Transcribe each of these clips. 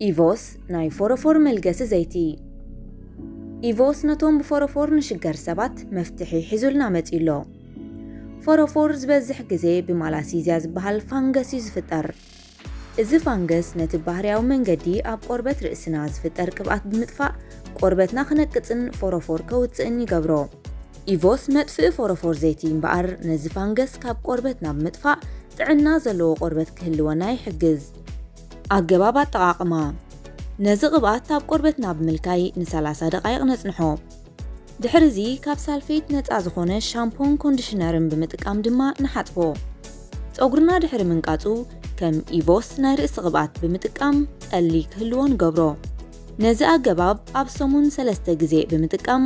ኢቮስ ናይ ፎሮፎር መልገሲ ዘይቲ። ኢቮስ ነቶም ብፎሮፎር ንሽገር ሰባት መፍትሒ ሒዙልና መጺኡ ኣሎ። ፎሮፎር ዝበዝሕ ግዜ ብማላሲዝያ ዝበሃል ፋንገስ እዩ ዝፍጠር። እዚ ፋንገስ ነቲ ባህርያዊ መንገዲ ኣብ ቆርበት ርእስና ዝፍጠር ቅብኣት ብምጥፋእ ቆርበትና ክነቅጽን ፎሮፎር ከውጽእን ይገብሮ። ኢቮስ መጥፍኢ ፎሮፎር ዘይቲ እምበኣር ነዚ ፋንገስ ካብ ቆርበትና ብምጥፋእ ጥዕና ዘለዎ ቆርበት ክህልወና ይሕግዝ። ኣገባብ ኣጠቓቕማ። ነዚ ቅብኣት ኣብ ቆርበትና ብምልካይ ን30 ደቓይቕ ነጽንሖ። ድሕሪ እዚ ካብ ሳልፌት ነጻ ዝኾነ ሻምፖን ኮንዲሽነርን ብምጥቃም ድማ ንሓጽቦ። ጸጉርና ድሕሪ ምንቃጹ ከም ኢቮስ ናይ ርእሲ ቅብኣት ብምጥቃም ጠሊ ክህልዎ ንገብሮ። ነዚ ኣገባብ ኣብ ሰሙን ሰለስተ ግዜ ብምጥቃም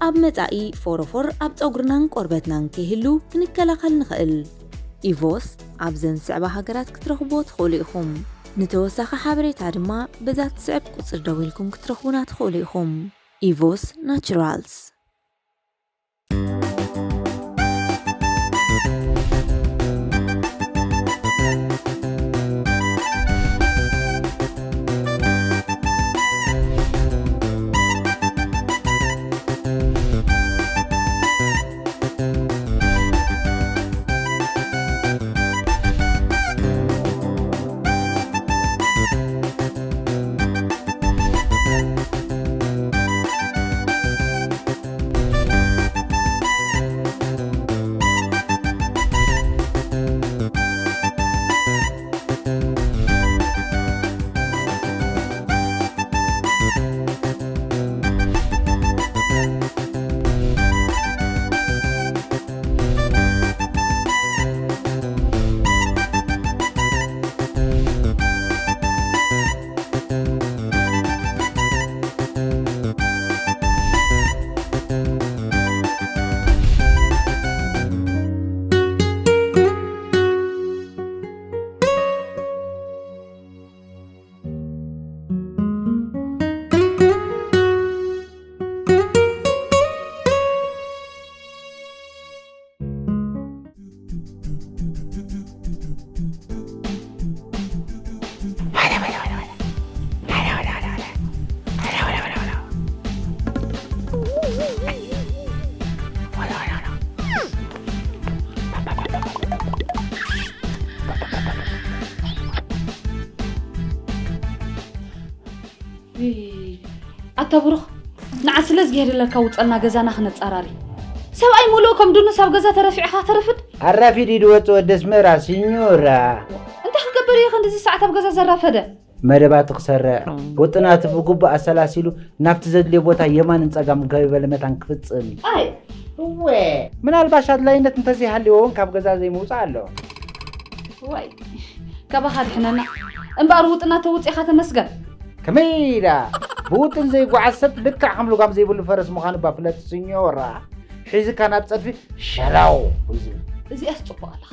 ኣብ መጻኢ ፎሮፎር ኣብ ጸጉርናን ቆርበትናን ከይህሉ ክንከላኸል ንኽእል። ኢቮስ ኣብዘን ዝስዕባ ሃገራት ክትረኽብዎ ትኽእሉ ኢኹም። ንተወሳኺ ሓበሬታ ድማ በዛ ትስዕብ ቁጽሪ ደዊልኩም ክትረኽቡና ትኽእሉ ኢኹም። ኢቮስ ናቹራልስ። ኣታ ብሩኽ፣ ንዓ ስለ ዝገሄደለካ ውጸልና ገዛና ክነጻራሪ። ሰብኣይ ሙሉእ ከም ድኑስ ኣብ ገዛ ተረፊዕኻ ተርፍድ። ኣራፊድ እዩ ድወጽእ ወደስ መራ ሲኞራ። እንታይ ክገብር እዩ ክንድዚ ሰዓት ኣብ ገዛ ዘራፈደ? መደባቱ ክሰርዕ፣ ውጥናቱ ብግቡእ ኣሰላሲሉ ናብቲ ዘድልዮ ቦታ የማንን ጸጋም ከይበለ መታን ክፍጽም እዩ። ኣይ፣ እወ። ምናልባሽ ኣድላይነት እንተዘይሃልዎ እውን ካብ ገዛ ዘይምውጻእ ኣሎ። ዋይ፣ ካባኻ ድሕነና። እምበኣር ውጥናት ተውጺእኻ ተመስገን። ከመይ ኢላ? ብውጥን ዘይጓዓዝ ሰብ ልክዕ ከም ልጓም ዘይብሉ ፈረስ ምዃኑ እባ ፍለጥ ሲኞራ። ሒዝካ ናብ ጸድፊ ሸላው እዩ ዝብል። እዚኣስ ጽቡቕ ኣለኻ።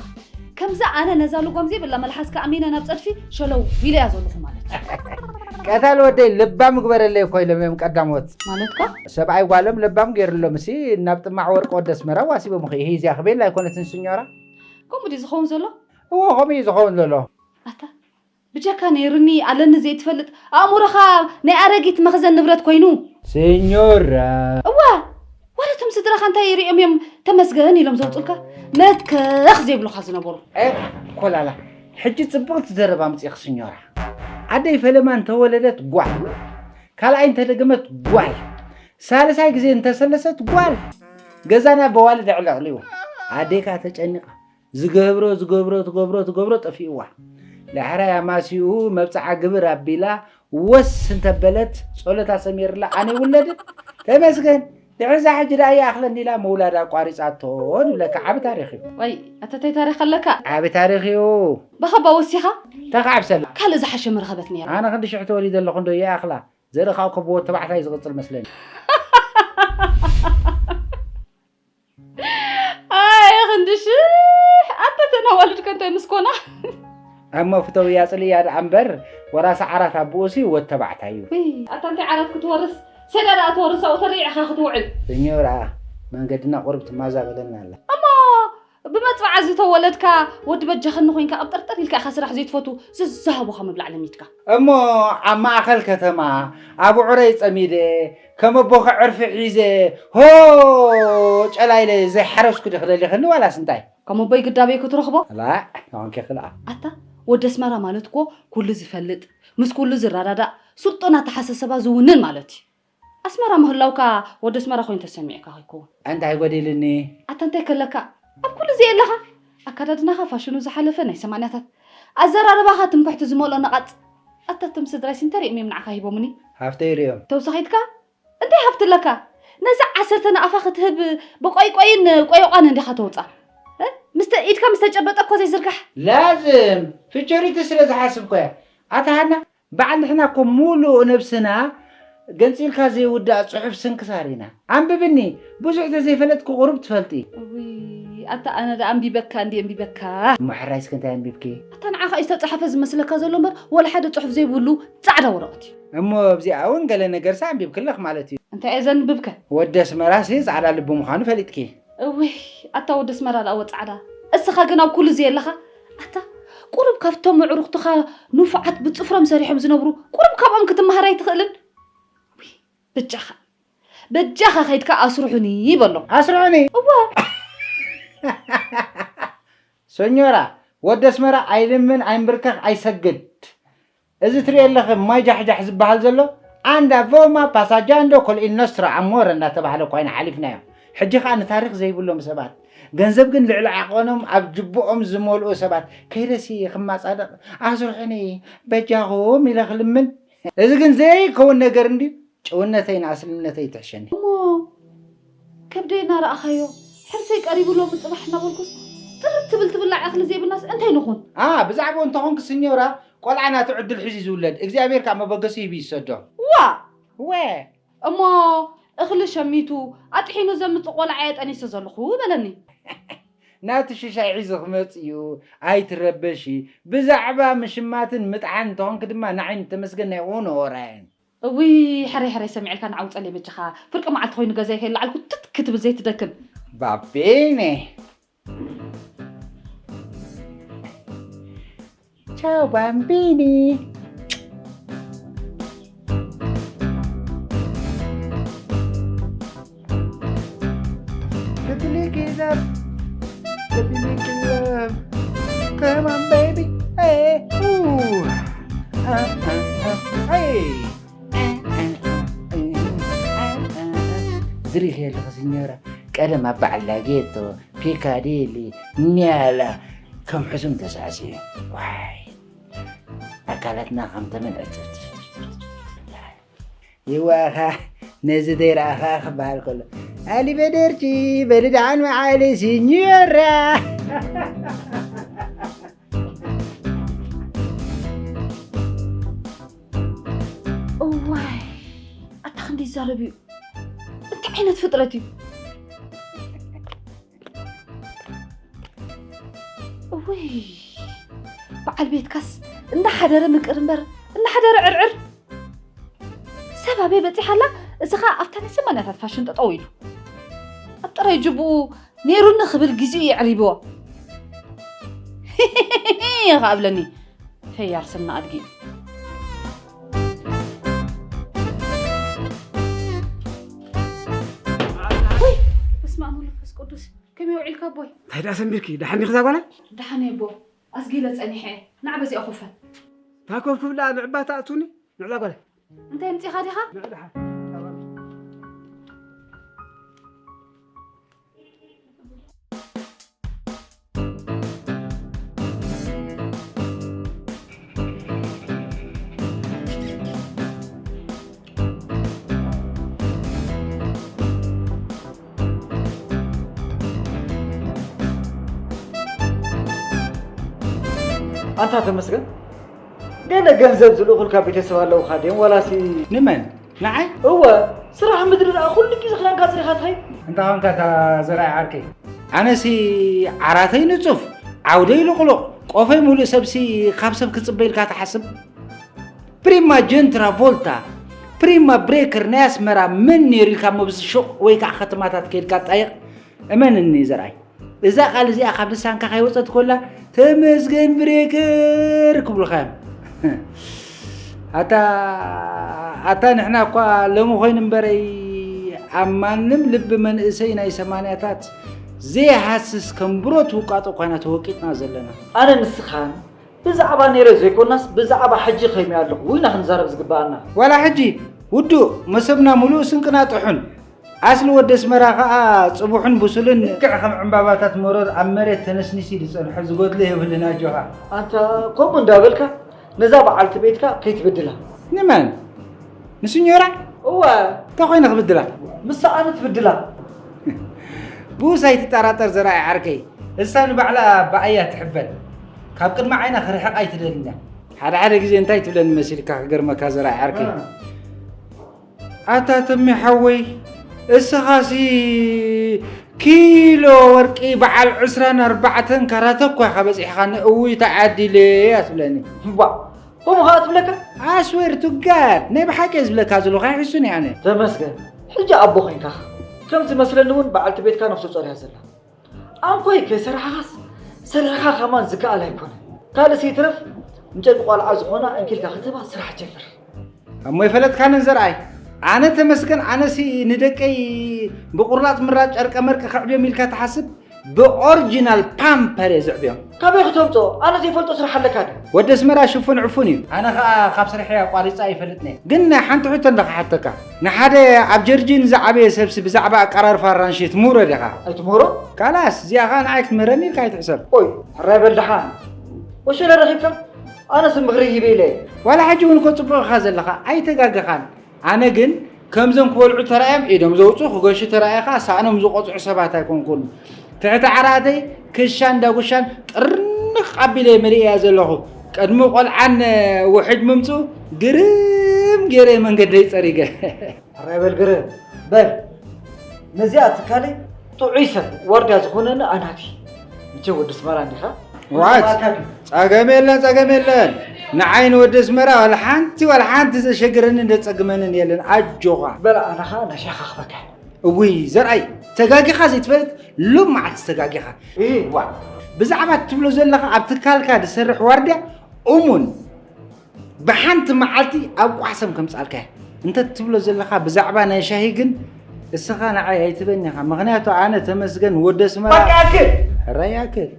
ከምዛ ኣነ ነዛ ልጓም ዘይብላ መልሓስካ ኣሚነ ናብ ጸድፊ ሸለው ኢለ እያ ዘለኹ ማለት እዩ። ቀታል ወደይ ልባም ግበረለይ እኮ ኢሎም እዮም ቀዳሞት። ማለትካ? ሰብኣይ ጓሎም ለባም ገይርሎም እሲ ናብ ጥማዕ ወርቂ ወደ ኣስመራ ዋሲቦም ኸ ይሄ እዚኣ ክቤላ ኣይኮነትን ሲኞራ? ከምኡ ድዩ ዝኸውን ዘሎ? እዎ ከምኡ እዩ ዝኸውን ዘሎ። ኣታ ብጀካ ነይሩኒ ኣለኒ ዘይትፈልጥ ኣእምሮኻ ናይ ኣረጊት መኽዘን ንብረት ኮይኑ። ሲኞራ። እዋ ዋለቶም ስድራኻ እንታይ ሪኦም እዮም ተመስገን ኢሎም ዘውፅልካ መከኽ ዘይብሉኻ ዝነበሩ። ኤ ኮላላ ሕጂ ፅብቕቲ ዘረባ ምፅእኽ ሲኞራ። ኣደይ ፈለማ እንተወለደት ጓል ካልኣይ እንተደገመት ጓል ሳልሳይ ግዜ እንተሰለሰት ጓል ገዛና በዋልድ ኣዕለቕሊዎ ኣዴካ ተጨኒቓ ዝገብሮ ዝገብሮ ትገብሮ ትገብሮ ጠፊእዋ። ዳሕራይ ኣማሲኡ መብፅዓ ግብር ኣቢላ ወስ እንተበለት ፀሎታ ሰሚርላ ኣነ ይውለድን ተመስገን። ድሕዛ ሕጂ ደኣ ይኣኽለኒ ኢላ ምውላዳ ኣቋሪፃቶ ንብለካ። ዓቢ ታሪኽ እዩ። ወይ ኣተታይ ታሪኽ ኣለካ። ዓቢ ታሪኽ እዩ። ብኸባ ወሲኻ ተኻዕብሰላ። ካልእ ዝሓሸ መርኸበት ነይራ። ኣነ ክንዲ ሽሕ ተወሊደ ኣለኹ እንዶ ይኣኽላ። ዘርእኻ እኮ ብወዲ ተባዕታይ ዝቕጽል መስለኒ። ኣይ ክንዲ ሽሕ ኣንተ ተናዋልድ ከንታይ ምስ ኮና። ኣሞ ፍተውያ ጽልያ ደኣ እምበር ወራሲ ዓራት ኣቦኡሲ ወድ ተባዕታይ እዩ። ውይ ኣታ እንታይ ዓራት ክትወርስ ሰዳ ደኣ ትወርስ ኣብኡ ተሪዕኻ ክትውዕል። ሰኞ ደኣ መንገድና ቁሩብ ትማዛበለና ኣላ። እሞ ብመጽ ጥብዓ ዝተወለድካ ወዲ በጃኸኒ ኮይንካ ቅብጥርጥር ኢልካ ኢኻ ስራሕ ዘይትፈቱ ዝዛሃቡኻ ምብላዕ ለሚድካ። እሞ ኣብ ማእኸል ከተማ ኣብ ዕረይ ጸሚደ ከም ኣቦኸ ዕርፊ ሒዘ ሆ ጨላይለ ዘይሓረስኩ ዲ ክደሊኽኒ ዋላስ እንታይ? ከም ኣቦይ ግዳበይ ክትረኽቦ? ላ ሆንኪ ክልኣ። ኣታ ወዲ ኣስመራ ማለት እኮ ኩሉ ዝፈልጥ ምስ ኩሉ ዝረዳዳእ ስልጡን ኣተሓሳሰባ ዝውንን ማለት እዩ። ኣስመራ ምህላውካ ወዲ ኣስመራ ኮይኑ ተሰሚዕካ ከይከውን። እንታይ ጎዲልኒ? ኣታ እንታይ ከለካ ኣብ ኩሉ እዚ የለኻ። ኣካዳድናኻ ፋሽኑ ዝሓለፈ ናይ ሰማንያታት ኣዘራርባኻ ትምክሕቲ ዝመልኦ ነቓጽ። ኣታ እቶም ስድራይስ እንታይ ሪኦም እዮም ንዓኻ ሂቦምኒ? ሃፍተይ ሪኦም። ተውሳኺትካ እንታይ ሃፍቲ ኣለካ? ነዛ ዓሰርተ ንኣፋ ክትህብ ብቆይቆይን ቆይቋን እንዲኻ ተውፃ። እ? ምስ ተ- ኢድካ ምስ ተጨበጠ እኮ ዘይዝርጋሕ። ላዝም ፍቸሪቲ ስለ ዝሓስብ ኮያ። ኣታ ሃና በዓል ንሕና እኮ ሙሉእ ነብስና ገንፂልካ ዘይውዳእ ፅሑፍ ስንክሳር ኢና። ኣንብብኒ፣ ብዙሕ ተዘይፈለጥኩ ቁሩብ ትፈልጢ። እውይ፣ ኣታ ኣነ ደኣ ኣንቢበካ እንዲ ኣንቢበካ። እሞ ሕራይ እስከ እንታይ ኣንቢብኪ? ኣታ ንዓኻ እዩ ዝተፃሓፈ ዝመስለካ ዘሎ እምበር ወላ ሓደ ፅሑፍ ዘይብሉ ፃዕዳ ወረቐት እዩ። እሞ ኣብዚኣ እውን ገለ ነገርሳ ኣንቢብክለኽ ማለት እዩ። እንታይ እየ ዘንብብከ? ወዲ ኣስመራሲ ፃዕዳ ልቢ ምዃኑ ፈሊጥኪ። እውይ ኣታ ወዲ ኣስመራ ደኣ ወ ፃዕዳ። እስኻ ግን ኣብ ኩሉ እዚ የለኻ። ኣታ ቁሩብ ካብቶም ኣዕሩኽትኻ ንፉዓት ብፅፍሮም ሰሪሖም ዝነብሩ ቁሩብ ካብኦም ክትመሃር ኣይትኽእልን? ውይ በጃኻ በጃኻ ከይድካ ኣስርሑኒ በሎ። ኣስርሑኒ? እወ። ሰኞራ ወዲ ኣስመራ ኣይልምን ኣይምብርከኽ ኣይሰግድ። እዚ ትሪኦ ኣለኺ ማይ ጃሕጃሕ ዝበሃል ዘሎ ኣንዳ ቮማ ፓሳጃንዶ ኮል ኢል ኖስትሮ ኣሞረ እናተባህለ እኳ ኢና ሓሊፍናዮ። ሕጂ ኸኣ ንታሪኽ ዘይብሎም ሰባት ገንዘብ ግን ልዕሊ ዓቐኖም ኣብ ጅብኦም ዝመልኡ ሰባት ከይደሲ ክማጻደቕ ኣስርሑኒ በጃኹም ኢለ ክልምን። እዚ ግን ዘይከውን ነገር እንድዩ። ጭውነተይ ንኣስልነተይ ትሕሸኒ። እሞ ከብደይ እናረኣኻዮ ሕርሰይ ቀሪቡ ሎሚ ጽባሕ እናበልኩስ ጥርት ትብል ትብላዕ እኽሊ ዘይብልናስ እንታይ ንኹን? ኣ ብዛዕባኡ እንተኾንኪ ስኞራ ቆልዓ ናቱ ዕድል ሒዙ እዩ ዝውለድ እግዚኣብሔር ከዓ መበገሲ ሂቡ ይሰዶ። ዋ ወ እሞ እኽሊ ሸሚቱ ኣጥሒኑ ዘምጽእ ቆልዓ እየ ጠኒሰ ዘለኹ በለኒ። ናቱ ሽሻይ ሒዙ ክመጽእ እዩ ኣይትረበሺ። ብዛዕባ ምሽማትን ምጥዓን እንተኾንኪ ድማ ንዓይ ንተመስገን ናይ ኡኖ ኦራየን። እውይ ሕረይ ሕረይ ሰሚዐልካ ንዓውፀለይ በጃኻ ፍርቂ መዓልቲ ኮይኑ ገዛይ ከይለዓልኩ ትት ክትብል ዘይትደክም። ባቤኔ ቻው ባምቢኒ። The feeling is up. The feeling is love. Come on, baby. Hey. Ooh. Uh, uh, uh. Hey. ዝሪኺ ኣለኺ ሲኞራ፣ ቀደም ኣብ በዓል ላጌቶ፣ ፒካዴሊ፣ ኒያላ ከም ሕሱም ተሳዕሲዑ። ዋይ ኣካላትና ከም ተመን ዕጽፍቲ። ይዋኻ ነዚ ዘይረኣኻ ክበሃል ከሎ ኣሊበደርቺ በሊ ደሓን መዓሊ ሲኞራ። እዋይ ኣታ ክንደይ ይዛረብ እዩ። እንታይ ዓይነት ፍጥረት እዩ? እውይ በዓል ቤትካስ እንዳሓደረ ምቅር እምበር እንዳሓደረ ዕርዕር። ሰብ ኣበይ በፂሓላ? እዚ ኸዓ ኣብታ ናይ ሰማንያታት ፋሽን ጠጠው ኢሉ ኣብ ጥራይ ጅብኡ ነይሩኒ ክብል ግዚኡ የዕሪብዎ። ይኸ ኣብለኒ ፈያር ስምና ኣድጊ። ውይ በስመ ኣብ ወመንፈስ ቅዱስ። ከመይ ውዒልካ ኣቦይ? እንታይ ደኣ ሰንቢርኪ? ደሓን ዲኺ እዛ ጓለይ? ደሓን እየ ኣቦ። ኣስጊለ ጸኒሐ እየ። ንዓ በዚኣ ኮፈን። እንታይ ኮፍ ክብላ ንዕባ ትኣትውኒ? ንዕላ ጓለይ። እንታይ ኣምጺኻ ዲኻ? ንዕላ። ኣንታ ተመስገን፣ ገለ ገንዘብ ዝልእኹልካ ቤተሰብ ኣለውኻ ድዮም ዋላሲ? ንመን? ንዓይ? እወ፣ ስራሕ ምድሪ ደኣ ኩሉ ግዜ ክዳንካ ኣጽሪኻ ትኸይድ። እንታይ ኾንካ እታ ዘርኣይ ዓርከይ? ኣነሲ ዓራተይ ንጹፍ፣ ዓውደይ ልቕሉቕ፣ ቆፈይ ሙሉእ ሰብሲ ካብ ሰብ ክጽበ ኢልካ ትሓስብ? ፕሪማ ጀንትራ ቮልታ፣ ፕሪማ ብሬከር ናይ ኣስመራ መን ነይሩ ኢልካ መብዚ ሹቕ ወይ ከዓ ከተማታት ከይድካ ጣይቕ። እመንኒ ዘርኣይ፣ እዛ ቃል እዚኣ ካብ ልሳንካ ከይወፀት ኮላ ተመስገን ብሬከር ክብሉኻ እዮም። ኣታ ኣታ ንሕና እኳ ሎሚ ኮይኑ እምበረይ ኣብ ማንም ልቢ መንእሰይ ናይ ሰማንያታት ዘይሃስስ ከም ብሮት ውቃጦ ኮይና ተወቂጥና ዘለና። ኣነ ንስኻን ብዛዕባ ነይረ ዘይኮናስ ብዛዕባ ሕጂ ከይመይ ኣለኹ ኢና ክንዛረብ ዝግበኣና። ዋላ ሕጂ ውዱእ መሰብና ሙሉእ ስንቅና ጥሑን ኣስሊ ወዲ ኣስመራ ኸኣ ጽቡሕን ብሱልን ልክዕ ከም ዕምባባታት መሮር ኣብ መሬት ተነስኒሱ እዩ ዝጸንሖ ዝጎድሎ የብልን ኣጆኻ። ኣንታ ከምኡ እንዳበልካ ነዛ በዓልቲ ቤትካ ከይትብድላ። ንመን? ንስኞራ? እወ። እንታይ ኮይነ ክብድላ? ምሳ ኣነ ትብድላ። ብኡስ ኣይትጠራጠር ዘርኣይ ዓርከይ። እሳ ንባዕላ ብኣያ ትሕበን። ካብ ቅድሚ ዓይና ክርሕቕ ኣይትደልን እያ። ሓደ ሓደ ግዜ እንታይ ትብለኒ መሲልካ ክገርመካ ዘርኣይ ዓርከይ። ኣታ ተሜ ሓወይ፣ እስኻሲ ኪሎ ወርቂ በዓል ዕስራን ኣርባዕተን ካራት እኳ ኢኻ በጺሕኻኒ፣ እውይ ተዓዲለ እያ ትብለኒ። እምቧ፣ ከምኡ ኸኣ ትብለካ? ኣስዌር ቱ ጋድ፣ ናይ ብሓቂ እየ ዝብለካ ዘለኹ፣ ኣይሕሱን እየ ኣነ። ተመስገን፣ ሕጂ ኣቦ ኾይንካ። ከም ዝመስለኒ እውን በዓልቲ ቤትካ ነፍሱ ጸርያ ዘላ። ኣንኮይ ከይሰራሕኻስ ሰሪሕኻ ከማን ዝከኣል ኣይኮነን። ካልእሲ ይትረፍ ንጨቂ ቆልዓ ዝኾና እንኪልካ ክትህባ ስራሕ ጀምር። እሞ ይፈለጥካንን ዘርኣይ ኣነ ተመስገን ኣነሲ ንደቀይ ብቁርላፅ ምራጭ ጨርቀ መርቂ ከዕብዮም ኢልካ ትሓስብ ብኦሪጂናል ፓምፐር እየ ዘዕብዮም። ካበይ ክተምፅኦ ኣነ ዘይፈልጦ ስራሕ ኣለካ ዶ? ወዲ ኣስመራ ሽፉን ዕፉን እዩ። ኣነ ከዓ ካብ ስርሐይ ኣቋሪፀ ኣይፈልጥን እየ። ግን ሓንቲ ሕቶ እንዳ ክሓተካ ንሓደ ኣብ ጀርጂን ዝዓበየ ሰብሲ ብዛዕባ ኣቀራርፋ ኣራንሺ ትምህሮ ዲኻ? ኣይትምህሮ። ካላስ እዚኣ ከዓ ንዓይ ክትምህረኒ ኢልካ ኣይትሕሰብ። ኦይ ሕራይ በል ደሓን ወሸለ ረኺብካ ኣነስ ምኽሪ ሂበ ኢለ እየ። ዋላ ሕጂ እውን እኮ ፅቡቕ ኢኻ ዘለኻ ኣይተጋገኻን። ኣነ ግን ከምዞም ክበልዑ ተራእዮም ኢዶም ዘውፅኡ ክገሹ ተራእየ ከዓ ሳእኖም ዝቆፅዑ ሰባት ኣይኮንኩን። ትሕቲ ዓራተይ ክሻን ዳጉሻን ጥርንቕ ኣቢለ መሊእያ ዘለኹ። ቅድሚ ቆልዓን ውሕጅ ምምፅኡ ግርም ገይረ መንገደይ ፀሪገ። ሕራይ በል ግርም በል። ነዚኣ ትካለይ ጥዑይ ሰብ ዋርድያ ዝኾነኒ ኣናቲ። ምቸ ወዲ ኣስመራ እንዲኻ? ዋት? ጸገም የለን፣ ጸገም የለን። ንዓይ ንወዲ ኣስመራ ዋላ ሓንቲ፣ ዋላ ሓንቲ ዘሸግረንን ዘጸግመንን የለን። ኣጆኻ። በል ኣነ ኸኣ ናሻኻ ክበካ። እውይ ዘርኣይ፣ ተጋጊኻ ዘይትፈልጥ ሎም መዓልቲ ተጋጊኻ። እህ። ዋ፣ ብዛዕባ ትብሎ ዘለኻ ኣብ ትካልካ ዝሰርሕ ዋርድያ እሙን ብሓንቲ መዓልቲ ኣብ ቋሕሰም ከምጻልካ እየ። እንተ ትብሎ ዘለኻ ብዛዕባ ናይ ሻሂ ግን እስኻ ንዓይ ኣይትበኒ ኢኻ። ምኽንያቱ ኣነ ተመስገን ወዲ ኣስመራ በቃ ያክል! ሕራይ ያክል።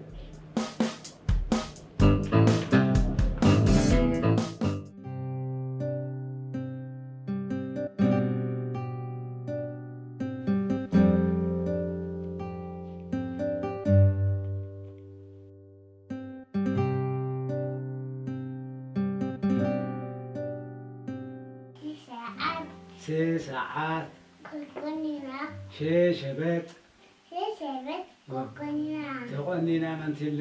ስሰዓት ስሰዓት ኮኮኒና ሸሸበት ሸሸበት ኮኮኒና ተቆኒና መንትለ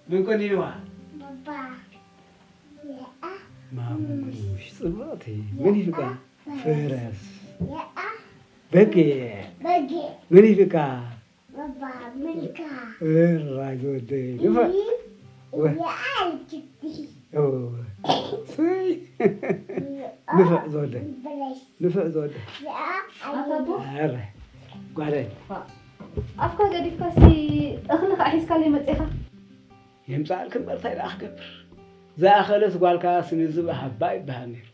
መን ቆኒንዋ? ባባ የኣ ማሙሽ ጽብቕቲ መን ይፍቃ? ፈረስ የኣ በጊዕ በጊዕ መን ይፍቃ? ባባ ምልካ እራይ ዝወደይ ንፍዕ እይ ወ- የኣ ልክቲ እዎ። ስይ የኣ ንፍዕ ዝወደይ ብለሽ ንፍዕ ዝወደይ የኣ ኣታቦ ኣረ ጓለይ ኣፍካ ገዲፍካሲ እኽሊ ከዓ ሒዝካለይ መፂኻ የምፃኣልክ እምበር እንታይ ደኣ ክገብር ዝኣኸለት ጓልካ ስኒ ዝብእ ሃባ ይበሃል ነይሩ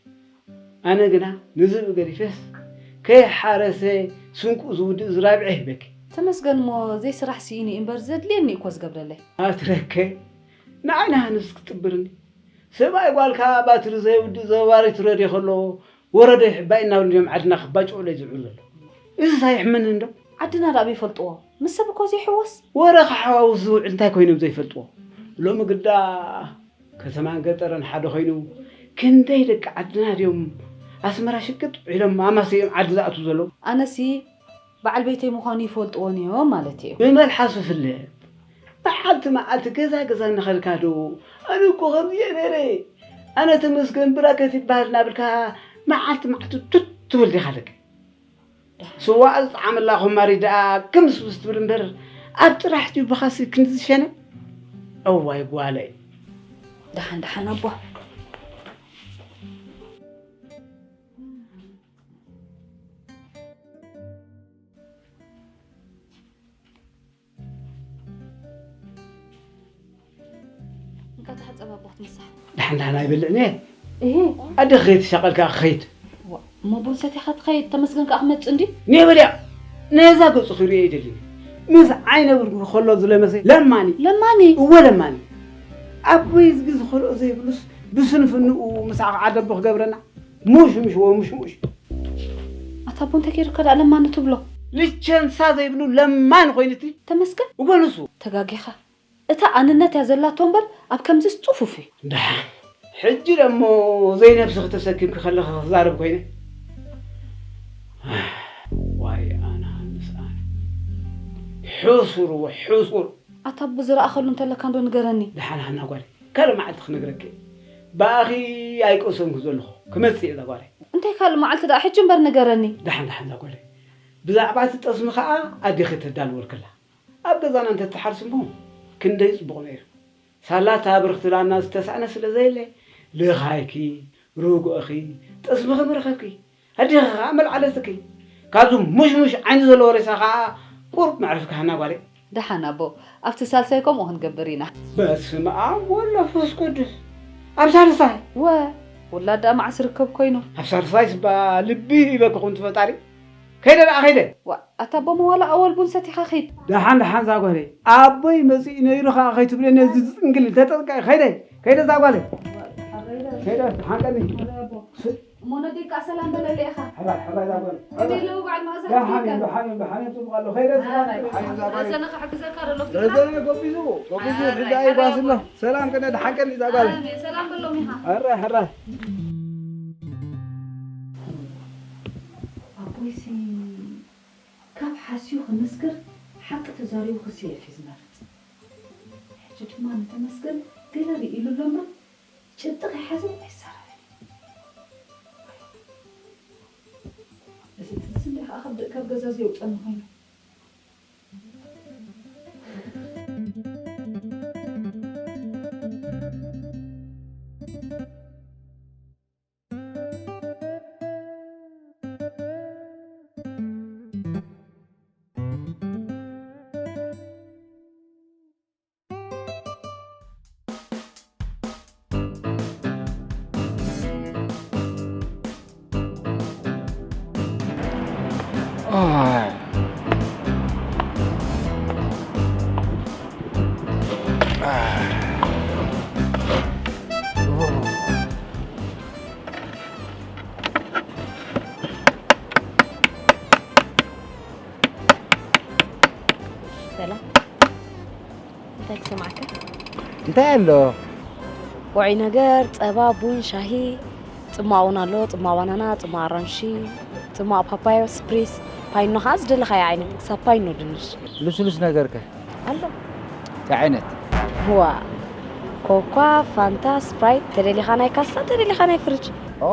ኣነ ግና ንዝብኢ ገዲፈስ ከይሓረሰ ስንቁ ዝውድእ ዝራብዐ ይህበኪ። ተመስገን እሞ ዘይስራሕ ስኢኑ እዩ እምበር ዘድልየኒ እዩ እኮ ዝገብረለይ። ኣትረከ ንዓይ ንሃንስ ክትጥብርኒ ሰብኣይ ጓልካ ባትሪ ዘይውድእ ዘባሪት ረድዮ ከሎ ወረደ ይሕባይ እናበሉ እዮም ዓድና ክባጭቑለይ ዝውዕሉ ዘለዉ። እዝስ ኣይሕመንን ዶ? ዓድና ደኣ ኣበይ ይፈልጥዎ? ምስ ሰብ እኮ ዘይሕወስ። ወረ ክሓዋውስ ዝውዕል እንታይ ኮይኖም ዘይፈልጥዎ? ሎሚ ግዳ ከተማን ገጠርን ሓደ ኮይኑ ክንደይ ደቂ ዓድና ድዮም ኣስመራ ሽቅጥ ኢሎም ኣማሰዮም ዓዲ ዝኣትዉ ዘለዉ? ኣነሲ በዓል ቤተይ ምዃኑ ይፈልጥዎ ነይሮም ማለት እዩ። ብመልሓሱ ፍለጥ። መዓልቲ መዓልቲ ገዛ ገዛ እናኸድካ ዶ ኣነ እኮ ከምዚ እየ ነይረ ኣነ ተመስገን ብራከት ይበሃል እናበልካ መዓልቲ መዓልቲ ቱት ትብል ዲኻ ደቂ ስዋእ ዝጠዓመላ ኮማሪ ደኣ ክምስምስ ትብል እምበር ኣብ ጥራሕ ድዩ ብኻሲ ክንዲ ዝሸነ? እዋይ ጓለይ። ደሓን ደሓን ኣቦ። እታ ሓጸባ ኣቦ ክትምሳሕ። ደሓን ደሓን ኣይበልዕን እየ። እህ። ኣደ ክኸይድ ትሻቐል ከኣ ክኸይድ። ዋ፣ እሞ ቡን ሰቲኻ ትኸይድ፣ ተመስገን ከኣ ክመጽእ እንዲ? ኔበልያ፣ ነዛ ገጹ ክርእዮ ኣይደልን። ምስ ዓይነ ብርጉ ከሎ ዝለመሰ ለማኒ። ለማኒ? እወ ለማኒ። ኣቦይ ዝጊ ዝኸልኦ ዘይብሉስ ብስንፍንኡ ምስ ዓቕዓደቦ ክገብረና። ሙሽሙሽ ወሙሽሙሽ። ኣታ ኣቦ እንታይ ገይሩካ ደኣ ለማኒ ትብሎ? ልቸንሳ ዘይብሉ ለማኒ ኮይኑቲ። ተመስገን? እወ ንሱ። ተጋጊኻ። እታ ኣንነት እያ ዘላቶ እምበር ኣብ ከምዚስ ጽፉፍ እዩ። ደሓን። ሕጂ ደሞ ዘይነብስኺ ተሰኪምኪ ከለኺ ክዛረብ ኮይነ። ዋይ ኣነ ሃንስ ኣነ። ሕሱር ወ ሕሱር። ኣታ ኣቦ ዝረኣኸሉ እንተለካ እንዶ ንገረኒ። ደሓን ሃና ጓለይ፣ ካልእ መዓልቲ ክነግረኪ እየ። ብኣኺ ኣይቀሰንኩ ዘለኹ። ክመጽእ እየ እዛ ጓለይ። እንታይ ካልእ መዓልቲ ደኣ? ሕጂ እምበር ንገረኒ። ደሓን ደሓን እዛ ጓለይ። ብዛዕባ እቲ ጠስሚ ኸኣ ኣዴኺ ተዳልወልክላ። ኣብ ገዛና እንተትሓርሲ እሞ ክንደይ ጽቡቕ ነይሩ። ሳላ እታ ብርኽቲ ላና ዝተሳእነ ስለ ዘየለ፣ ልኻይኪ፣ ርጉእኺ፣ ጠስምኺ ምረኸብኪ። ኣዴኺ ኸኣ መልዓለትኪ። ካብዚ ሙሽሙሽ ዓይኒ ዘለዎ ሬሳ ኸኣ ቁሩብ መዕረፍኪ ሃና ጓለይ። ደሓን ኣቦ፣ ኣብቲ ሳልሳይ ከምኡ ክንገብር ኢና። በስመ ኣብ ወወልድ ወመንፈስ ቅዱስ። ኣብ ሳልሳይ? ወ፣ ውላድ ደኣ መዓስ ርከብ ኮይኑ? ኣብ ሳልሳይስ እባ ልቢ ይበኪ ኩምቲ ፈጣሪ። ከይደ ደኣ ከይደ። ዋ፣ ኣታ ኣቦ፣ ዋላ ኣወል ቡን ሰቲኻ ኺድ። ደሓን ደሓን ዛጓለይ። ኣቦይ መጺኡ ነይሩ ኸኣ ከይትብለኒ፣ እዚ ዝጽንግል ተጠንቀቂ። ከይደ፣ ከይደ ዛጓለይ። ከይደ፣ ደሓን ቀኒ። እሞ ነዴካ ሰላም በለለ ኢኻ። ሕራይ፣ ሕራይ ዛጓለይ። ከመይ ኣለዉ በዓል መኣዛ ደሓን ኣፍሪካ? እዮም፣ ደሓን እዮም፣ ደሓን እዮም፣ ጽቡቕ ኣለዉ። ከይደ፣ ኣረ፣ ደሓን እዮም ዛጓለይ። ረዘነ ክሕግዘካ ዶ ሎፍቲ? ረዘነ ጎቢዙ፣ ጎቢዙ፣ ኣረ፣ ሕጂ ሕራይ ኣይባስ ኣሎ። ኣቦ። ሰላም ቀኒ፣ ደሓን ቀኒ ዛጓለይ። ኣሜን፣ ሰላም በሎም ኢኻ። ሕራይ፣ ሕራይ። ኣቦይሲ ካብ ሓስዩ ክምስክር ሓቂ ተዛሪቡ ክስየፍ እዩ ዝመርጽ። ሕጂ ድማ ንተመስገን ገለ ርኢሉ ኣሎ እምበር ጭብጢ ከይሓዘ ኣይዛረብን እዩ። እዚ ትዝምቢ ከዓ ካብ ደ-፣ ካብ ገዛ ዘየውፀኒ ኮይኑ። ሰላም። እንታይ ክሰማዕካ? እንታይ ኣሎ? ውዑይ ነገር፣ ጸባ፣ ቡን፣ ሻሂ፣ ጽማቕ እውን ኣሎ፣ ጽማቕ ባናና፣ ጽማቕ ኣራንሺ፣ ጽማቕ ፓፓዮ፣ ስፕሪስ፣ ፓይኖ፣ ከኣ ዝደለኻዮ ዓይነት፣ ክሳብ ፓይኖ ድንሽ። ልስሉስ ነገር ከ? ኣሎ። እንታይ ዓይነት? ዋ፣ ኮኳ፣ ፋንታ፣ ስፕራይት፣ ተደሊኻ ናይ ካሳ፣ ተደሊኻ ናይ ፍርጅ። ኦ፣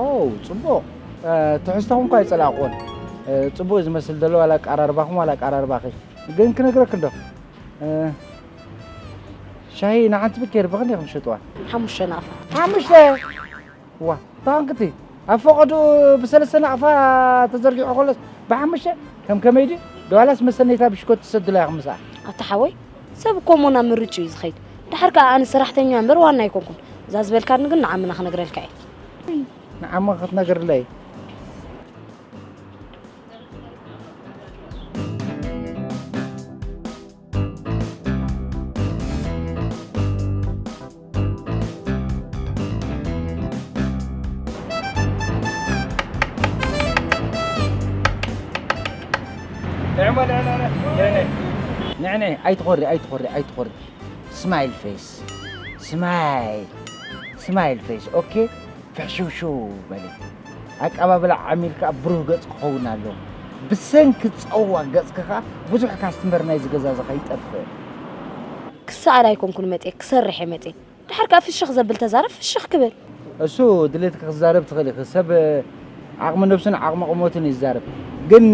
ጽቡቕ። እ፣ ትሕዝቶኹም እኳ ኣይጸላእኩዎን። እ፣ ጽቡቕ እዩ ዝመስል ዘሎ፣ ዋላ ኣቀራርባኹም፣ ዋላ ኣቀራርባኺ። ግን ክነግረኪ እንዶ፣ እ፣ ሻሂ ንሓንቲ ብኬር ብኽንደይ ኢኹም ትሸጥዋ? ሓሙሽተ ናቕፋ። ሓሙሽተ? ዋ፣ ታንክቲ። ኣብ ፈቐድኡ ብሰለስተ ናቕፋ ተዘርጊሑ ከሎስ ብሓሙሽተ? ከም ከመይ ድዩ? ዶ ዋላስ መሰነይታ ብሽኮቲ ትሰድላ ኢኹም ምስኣ? ኣታ ሓወይ፣ ሰብ እኮ እሞ ናብ ምርጭኡ እዩ ዝኸይድ። ድሓር ከኣ ኣነ ሰራሕተኛ እምበር ዋና ኣይኮንኩን። እዛ ዝበልካኒ ግን ንዓምና ክነግረልካ እየ። ንዓማ ክትነግርለይ? ንዕማ፣ ንዕማ፣ ንዕማ፣ ንዕማ። ንዕማ፣ ኣይትኾሪ፣ ኣይትኾሪ፣ ኣይትኾሪ። ስማይል ፌስ። ስማይል። ስማይል ፌስ። ኦኬ? ፍሕሽውሽው በሊ። ኣቀባብላ ዓሚል ከኣ ብሩህ ገጽ ክኸውን ኣለዎ። ብሰንኪ ጸዋግ ገጽኪ ከኣ ብዙሕ ካስትመር ናይዚ ገዛ እዚ ከይጠፍእ። ክሰኣል ኣይኮንኩን መጽየ፣ ክሰርሕ እየ መጽየ። ድሓር ከኣ ፍሽኽ ዘብል ተዛረብ ፍሽኽ ክብል። እሱ ድሌትኪ ክዛረብ ትኽእሊ ኢኺ። ሰብ ዓቕሚ ነብሱን ዓቕሚ ቁመቱን እዩ ዝዛረብ። ግን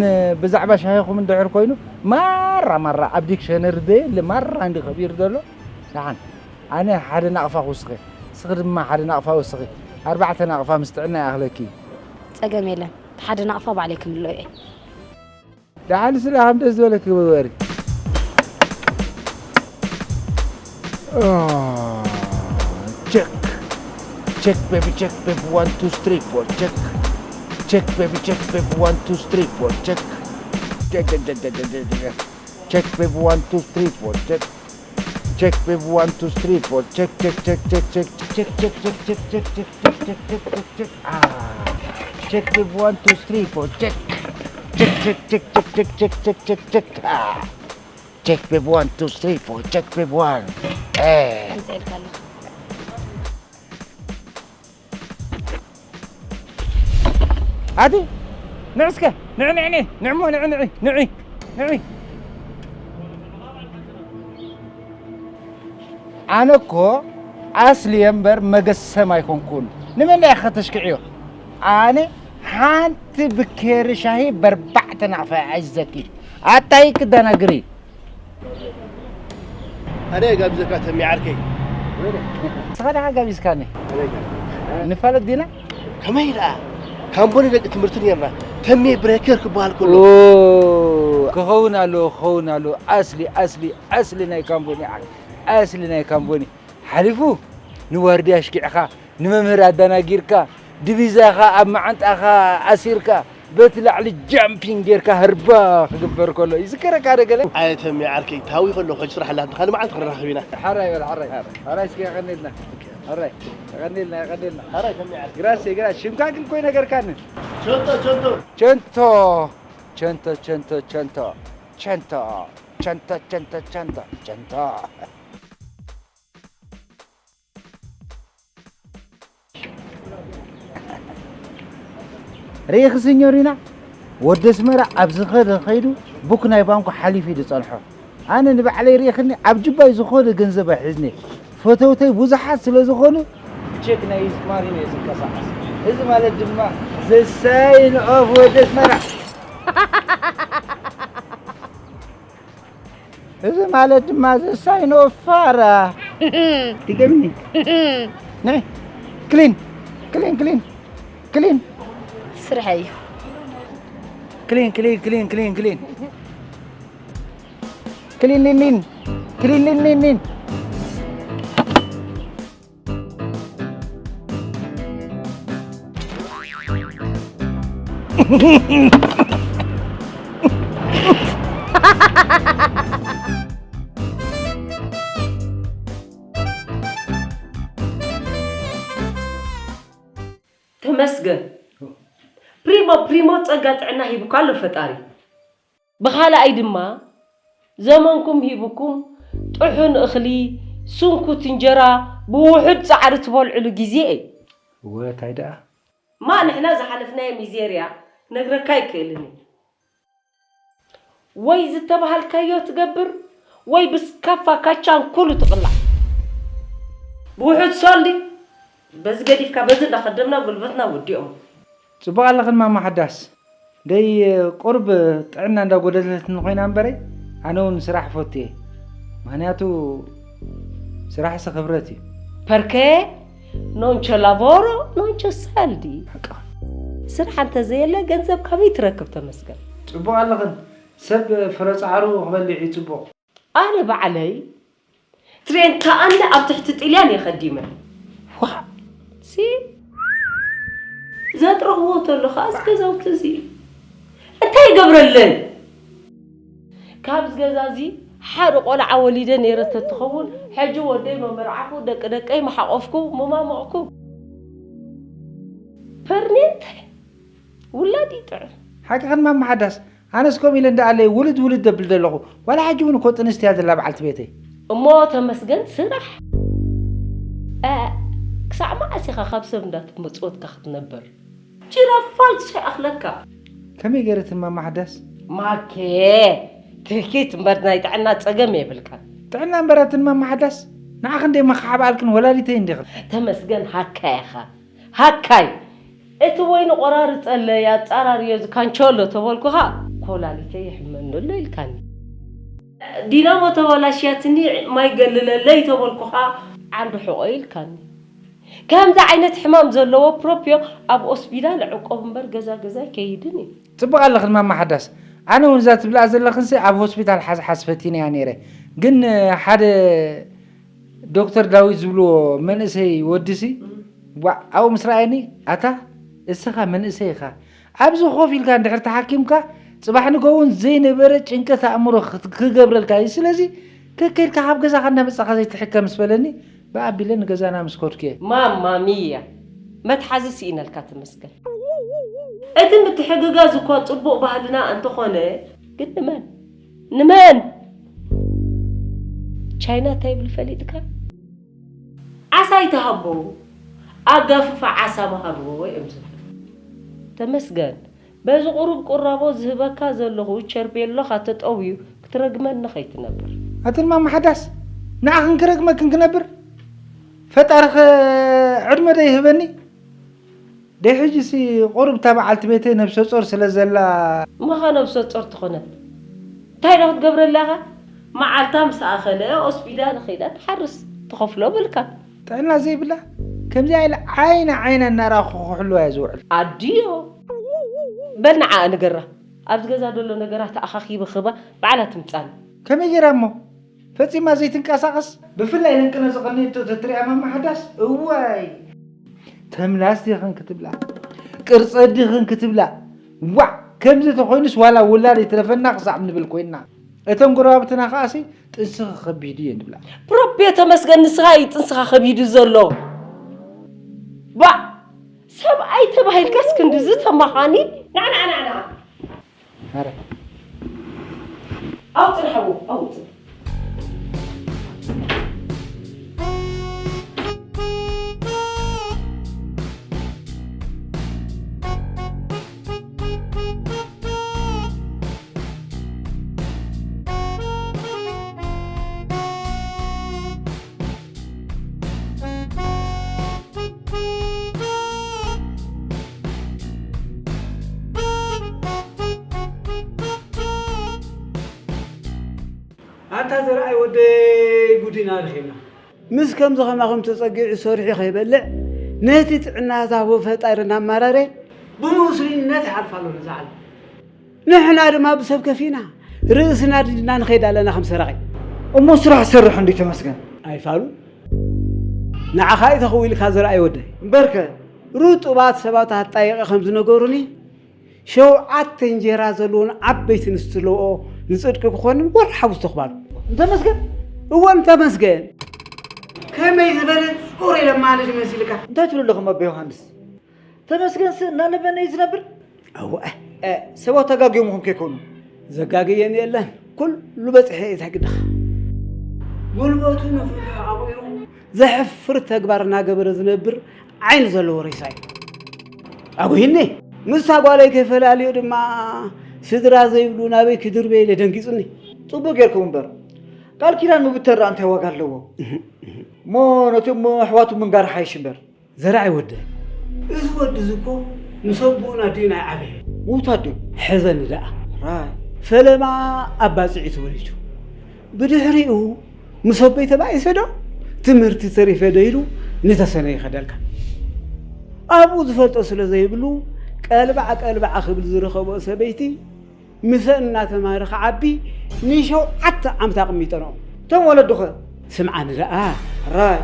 ብዛዕባ ሻሂኹም እንድሕር ኮይኑ ማራ ማራ ኣብ ዲክሸነሪ ዘየለ ማራ እንዲ ከቢሩ ዘሎ። ደሓን ኣነ ሓደ ናቕፋ ክውስኸ፣ ንስኺ ድማ ሓደ ናቕፋ ወስኺ። ኣርባዕተ ናቕፋ ምስ ጥዕና ይኣኽለኪ። ጸገም የለን። እቲ ሓደ ናቕፋ ባዕለይ ክምልኦ እየ። ደሓን ስለ ሃም ደስ ዝበለኪ ግበሪ። ኦ፣ Check, baby, check, baby, one, two, three, four, check. Check, baby, check, baby, one, two, three, four, check. Check, check, check, check, check, check, check. Check, baby, one, two, three, four, check. Check, baby, one, two, three, four, check, check, check, check, check, check, check, check, check, check, check, check, check, check, check, check, check, check. Ah. Check, baby, one, two, three, four, check. Check, check, check, check, check, check, check, check, check. Ah. Check, baby, one, two, three, four, check, baby, one. Eh. ኣቲ ንዕ እስከ ንዕ ንዕ ንዕ ንዕሞ ንዕ ንዕ ንዕ ንዕ። ኣነ እኮ ኣስሊ እምበር መገሰም ኣይኮንኩን። ንመን ኢኻ ከተሽክዕዮ? ኣነ ሓንቲ ብኬሪ ሻሂ በርባዕተ ናቕፋ ኣይዘኪ። ኣታይ ክደናግሪ። ኣነ ጋብዘካ ተሚ ዓርከይ። ንስኻ ደኣ ጋቢዝካኒ። ኣነ ጋር። ንፋለጥ ዲና? ከመይ ደኣ? ካምቦኒ ደቂ ትምህርቲ ነርና። ተሚ ብሬከር ክበሃል ከሎ። ኦ፣ ክኸውን ኣሎ፣ ክኸውን ኣሎ። ኣስሊ፣ ኣስሊ፣ ኣስሊ ናይ ካምቦኒ ዓል-፣ ኣስሊ ናይ ካምቦኒ። ሓሊፉ ንዋርድያ ኣሽኪዕኻ፣ ንመምህር ኣደናጊርካ፣ ዲቪዛኻ ኣብ መዓንጣኻ ኣሲርካ፣ በቲ ላዕሊ ጃምፒንግ ጌርካ ህርባ ክግበር ከሎ ይዝከረካ ዶ ገለ? ኣየ ተሜ ዓርከይ፣ ታዊ ከሎ ሕጂ ስራሕ ኣላ፣ ካልእ መዓልቲ ክንራኸብ ኢና። ሓራይ በል፣ ሓራይ። ሓራይ እስኪ የቐንየልና። ሓራይ፣ የቐንየልና፣ የቐንየልና። ሓራይ ተሜ ዓርከይ። ግራሴ፣ ግራ-፣ ሽምካ ግን እኮ ይነገርካኒ። ቸንቶ፣ ቸንቶ። ቸንቶ። ቸንቶ፣ ቸንቶ፣ ቸንቶ። ቸንቶ፣ ቸንቶ፣ ቸንቶ፣ ቸንቶ። ርኢኺ ሲኞሪና፣ ወዲ ኣስመራ ኣብ ዝኸደ ኸይዱ ቡክ ናይ ባንኩ ሓሊፉ እዩ ዝጸንሖ። ኣነ ንባዕለይ ርኢኽኒ፣ ኣብ ጅባይ ዝኾነ ገንዘብ ኣይሕዝኒ። ፈተውተይ ብዙሓት ስለ ዝኾኑ፣ ቼክ ናይ ኢዝማሪ ነው ዝንቀሳቐስ። እዚ ማለት ድማ ዘሳይን ኦፍ ወዲ ኣስመራ። እዚ ማለት ድማ ዘሳይኖ ፋራ። ድገምኒ። ናይ ክሊን፣ ክሊን፣ ክሊን፣ ክሊን። ስርሐይ እዩ። ክሊን፣ ክሊን፣ ክሊን፣ ክሊን፣ ክሊን። ክሊን፣ ሊን፣ ሊን። ክሊን፣ ሊን፣ ሊን፣ ሊን። ተመስገን። ፕሪሞ፣ ፕሪሞ ጸጋ ጥዕና ሂቡካ ኣሎ ፈጣሪ። ብኻልኣይ ድማ፣ ዘመንኩም ሂቡኩም ጥሑን እኽሊ፣ ስንኩት እንጀራ ብውሑድ ጻዕሪ ትበልዕሉ ግዜ እዩ። እወ፣ ታይ ደኣ? ማ ንሕና ዝሓለፍናዮ ሚዜርያ ክነግረካ ኣይክእልን እየ። ወይ ዝተባሃልካዮ ትገብር፣ ወይ ብስካፋ ካቻን ኩሉ ትቕላዕ። ብውሑድ ሶልዲ፣ በዚ ገዲፍካ በዚ እንዳኸደምና ጉልበትና ወዲኦም። ጽቡቕ ኣለኽን ማማ ሓዳስ። ደይ ቁርብ ጥዕና እንዳጎደለትኒ ኮይና እምበረይ፣ ኣነ እውን ስራሕ ፈቱ እየ። ምኽንያቱ ስራሕሲ ክብረት እዩ። ፐርኬ ኖንቸ ላቮሮ ኖንቸ ሳልዲ። ሓቅኻ። ስራሕ እንተዘየለ ገንዘብ ካበይ ትረክብ ተመስገን? ጽቡቕ ኣለኽን። ሰብ ፍረ ጻዕሩ ክበልዕ እዩ ጽቡቕ። ኣነ ባዕለይ ትሬንታ ኣነ ኣብ ትሕቲ ጥልያን እየ ከዲመ። ዋ፣ ሲ ዘጥረኽዎ ተሎ ከኣ እዚ ገዛውቲ እዚ እንታይ ይገብረለን? ካብዚ ገዛ እዚ ሓደ ቆልዓ ወሊደ ነይረ ተትኸውን፣ ሕጂ ወደይ መመርዓኹ፣ ደቂ ደቀይ መሓቆፍኩ፣ መማመቕኩ። ፐርኔንተ ውላድ ይጥዕም። ሓቅኽን ማማ ሓዳስ፣ ኣነስ ከምኡ ኢለ እንዳኣለየ ውልድ ውልድ ደብል ዘለኹ። ዋላ ሕጂ እውን እኮ ጥንስቲ እያ ዘላ በዓልቲ ቤተይ። እሞ ተመስገን ስራሕ። እ፣ ክሳዕ መዓስ ኢኻ ካብ ሰብ እንዳተመጽወትካ ክትነብር? ጅራፍ ፋልሶ ይኣኽለካ። ከመይ ገይረትን ማማ ሓዳስ? ማኬ፣ ትህኪት እምበር ናይ ጥዕና ጸገም የብልካን። ጥዕና እምበር ኣትን ማማ ሓዳስ፣ ንዓኺ እንደ መኻሓባኣልክን ወላዲተይ እንዲኽን። ተመስገን ሃካ ኢኻ። ሃካይ፣ እቲ ወይኒ ቆራርጸለይ ኣጻራርዮ እዚ ካንቸሎ ተበልኩኻ፣ ኮላሊተይ ይሕመኒ ኣሎ ኢልካኒ። ዲናሞ ተበላሽያትኒ ማይ ገልለለይ ተበልኩኻ፣ ዓንዲ ሕቖ ኢልካኒ። ከምዚ ዓይነት ሕማም ዘለዎ ፕሮፕዮ ኣብ ኦስፒዳል ዕቆብ እምበር ገዛ ገዛ ኣይከይድን እዩ። ጽቡቕ ኣለኽን ማማ ሓዳስ። ኣነ እውን እዛ ትብልኣ ዘለኽንሲ ኣብ ሆስፒታል ሓዝሓዝ ፈቲነያ ነይረ። ግን ሓደ ዶክተር ዳዊት ዝብልዎ መንእሰይ ወድሲ እም። ዋዕ ኣብኡ ምስ ረኣየኒ፣ ኣታ እስኻ መንእሰይ ኢኻ፣ ኣብዚ ኮፍ ኢልካ እንድሕር ተሓኪምካ፣ ጽባሕ ንግሆ እውን ዘይነበረ ጭንቀት ኣእምሮ ክት-፣ ክገብረልካ እዩ። ስለዚ ከከድካ ካብ ገዛኻ እናመጻኻ ዘይትሕከ ምስ በለኒ፣ ብኣቢለ ንገዛና ምስ ከድኩ እየ። ማማ ሚያ፣ መትሓዚ ስኢነልካ፣ ተመስገን። እቲ ምትሕግጋዝ እኳ ጽቡቕ ባህልና እንተኾነ፣ ግን ንመን? ንመን? ቻይና እንታይ ይብል ፈሊጥካ? ዓሳ ኣይትሃቦ፣ ኣጋፍፋ ዓሳ መሃብዎ እዮም ዝብሉ። ተመስገን፣ በዚ ቁሩብ ቁራቦ ዝህበካ ዘለኹ ቸርቤሎኻ ተጠውዩ ክትረግመኒ ከይትነብር። ኣትን ማማ ሓዳስ፣ ንዓኽን ክረግመክን ክነብር? ፈጣሪ ኸ ዕድመ ዶ ይህበኒ? ደይ ሕጂሲ ቁሩብ እታ በዓልቲ ቤተይ ነብሰ ጾር ስለ ዘላ። እሞ ኸ ነብሰ ጾር ትኾነ እንታይ ዶ ክትገብረላ ኢኻ? መዓልታ ምስ ኣኸለ ሆስፒታል ኸይዳ ትሓርስ፣ ትኸፍሎ ብልካ። ጥዕና ዘይብላ ከምዚኣ ኢለ ዓይና ዓይና እናረኣኹ ክሕልዋ እየ ዝውዕል። ኣድዮ። በል ንዓኣ ንገራ። ኣብዚ ገዛ ዘሎ ነገራት ኣኻኺበ ክህባ ባዕላ ትምጻኒ። ከመይ ገይራ እሞ? ፈጺማ ዘይትንቀሳቐስ? ብፍላይ ለንቅነ ዝቐነየቶ ተትሪኣ ማማ ሓዳስ፣ እዋይ! ተምላስ ዲኽን ክትብላ፣ ቅርጸ ዲኽን ክትብላ፣ ዋዕ! ከምዚ ተኾይኑስ ዋላ ውላድ ይትረፈና ክሳዕ ንብል ኮይንና። እተን ጎረባብትና ከኣሲ ጥንስኺ ከቢዱ እየን ዝብላ። ፕሮፔ ተመስገን፣ ንስኻ እዩ ጥንስኻ ከቢዱ ዘሎ። ዋዕ! ሰብኣይ ተባሂልካስ ክንድዚ ተማኻኒ? ናዕ፣ ናዕ፣ ናዕ፣ ናዕ። ኣረ። ኣብኡ ጽናሕ፣ ኣብኡ፣ ኣብኡ ጽናሕ። ኣንታ ዘርኣይ ወደይ፣ ጉዲና ረኺብና። ምስ ከምዚ ከማኹም ተጸጊዑ ሰሪሑ ከይበልዕ፣ ነቲ ጥዕና ዝሃቦ ፈጣሪ እናማረረ፣ ብምስሉይነት ይሓልፍ ኣሎ ነዛ ዓለም። ንሕና ድማ ብሰብ ከፊእና፣ ርእስና ድድና ንኸይድ ኣለና ከም ሰራቒ። እሞ ስራሕ ሰርሕ እንዲ ተመስገን። ኣይፋሉ። ንዓኻ እዩ ተኸዊልካ ዘርኣይ ወደይ። እምበርከ? ርጡባት ሰባት ኣጣይቐ ከም ዝነገሩኒ፣ ሸውዓተ እንጀራ ዘለዎን ዓበይቲ ንስትለኦ ንጽድቂ ክኾንን ወርሓዊ ዝተኽባሉ። እንተመስገን? እወ፣ እንተመስገን። ከመይ ዝበለ ጽሩይ ለማኒ መሲልካ። እንታይ ትብሉ ኣለኹም ኣባ ዮሃንስ? ተመስገንስ እናነበነ እዩ ዝነብር? እወ። እ፣ ሰባት ኣጋግዮምኹም ከይኮኑ? ዘጋግየን የለን። ኩሉ በጽሐ እዩ፣ እንታይ ግድኻ? ጉልበቱ ንፍትሒ ኣቑሩ ዘሕፍር ተግባር እናገበረ ዝነብር ዓይኒ ዘለዎ ሬሳ እዩ። ኣጉሂኒ። ምስታ ጓለይ ከፈላለዮ ድማ ስድራ ዘይብሉ ናበይ ክድርበ ኢለ ደንጊጹኒ። ጽቡቕ ጌርኩም እምበር፣ ቃል ኪዳን ምብተን ደኣ እንታይ ዋጋ ኣለዎ? እህ፣ እህ። እሞ ነቲ እሞ ኣሕዋቱ ምንጋር ሓይሽ እምበር። ዘርኣይ ወደይ፣ እዚ ወዲ እዚ እኮ ምስ ኣቦኡን ኣዲኡን ኣይዓበየ። ምዉታት ድዮም? ሕዘኒ ደኣ። ራይ። ፈለማ ኣብ ባጽዒ ተወሊዱ። ብድሕሪኡ ምስ ኣቦይ ተባኢሰ ዶ ትምህርቲ ተሪፈ ዶ ኢሉ ንተሰነየ ይኸደልካ። ኣብኡ ዝፈልጦ ስለ ዘይብሉ ቀልባዕ ቀልባዕ ክብል ዝረኸቦ ሰበይቲ ምሰ እናተማህረ ክዓቢ ንሸውዓተ ዓመት ኣቕሚጠንኦ። እቶም ወለዱኸ? ስምዓኒ ደኣ። ራይ።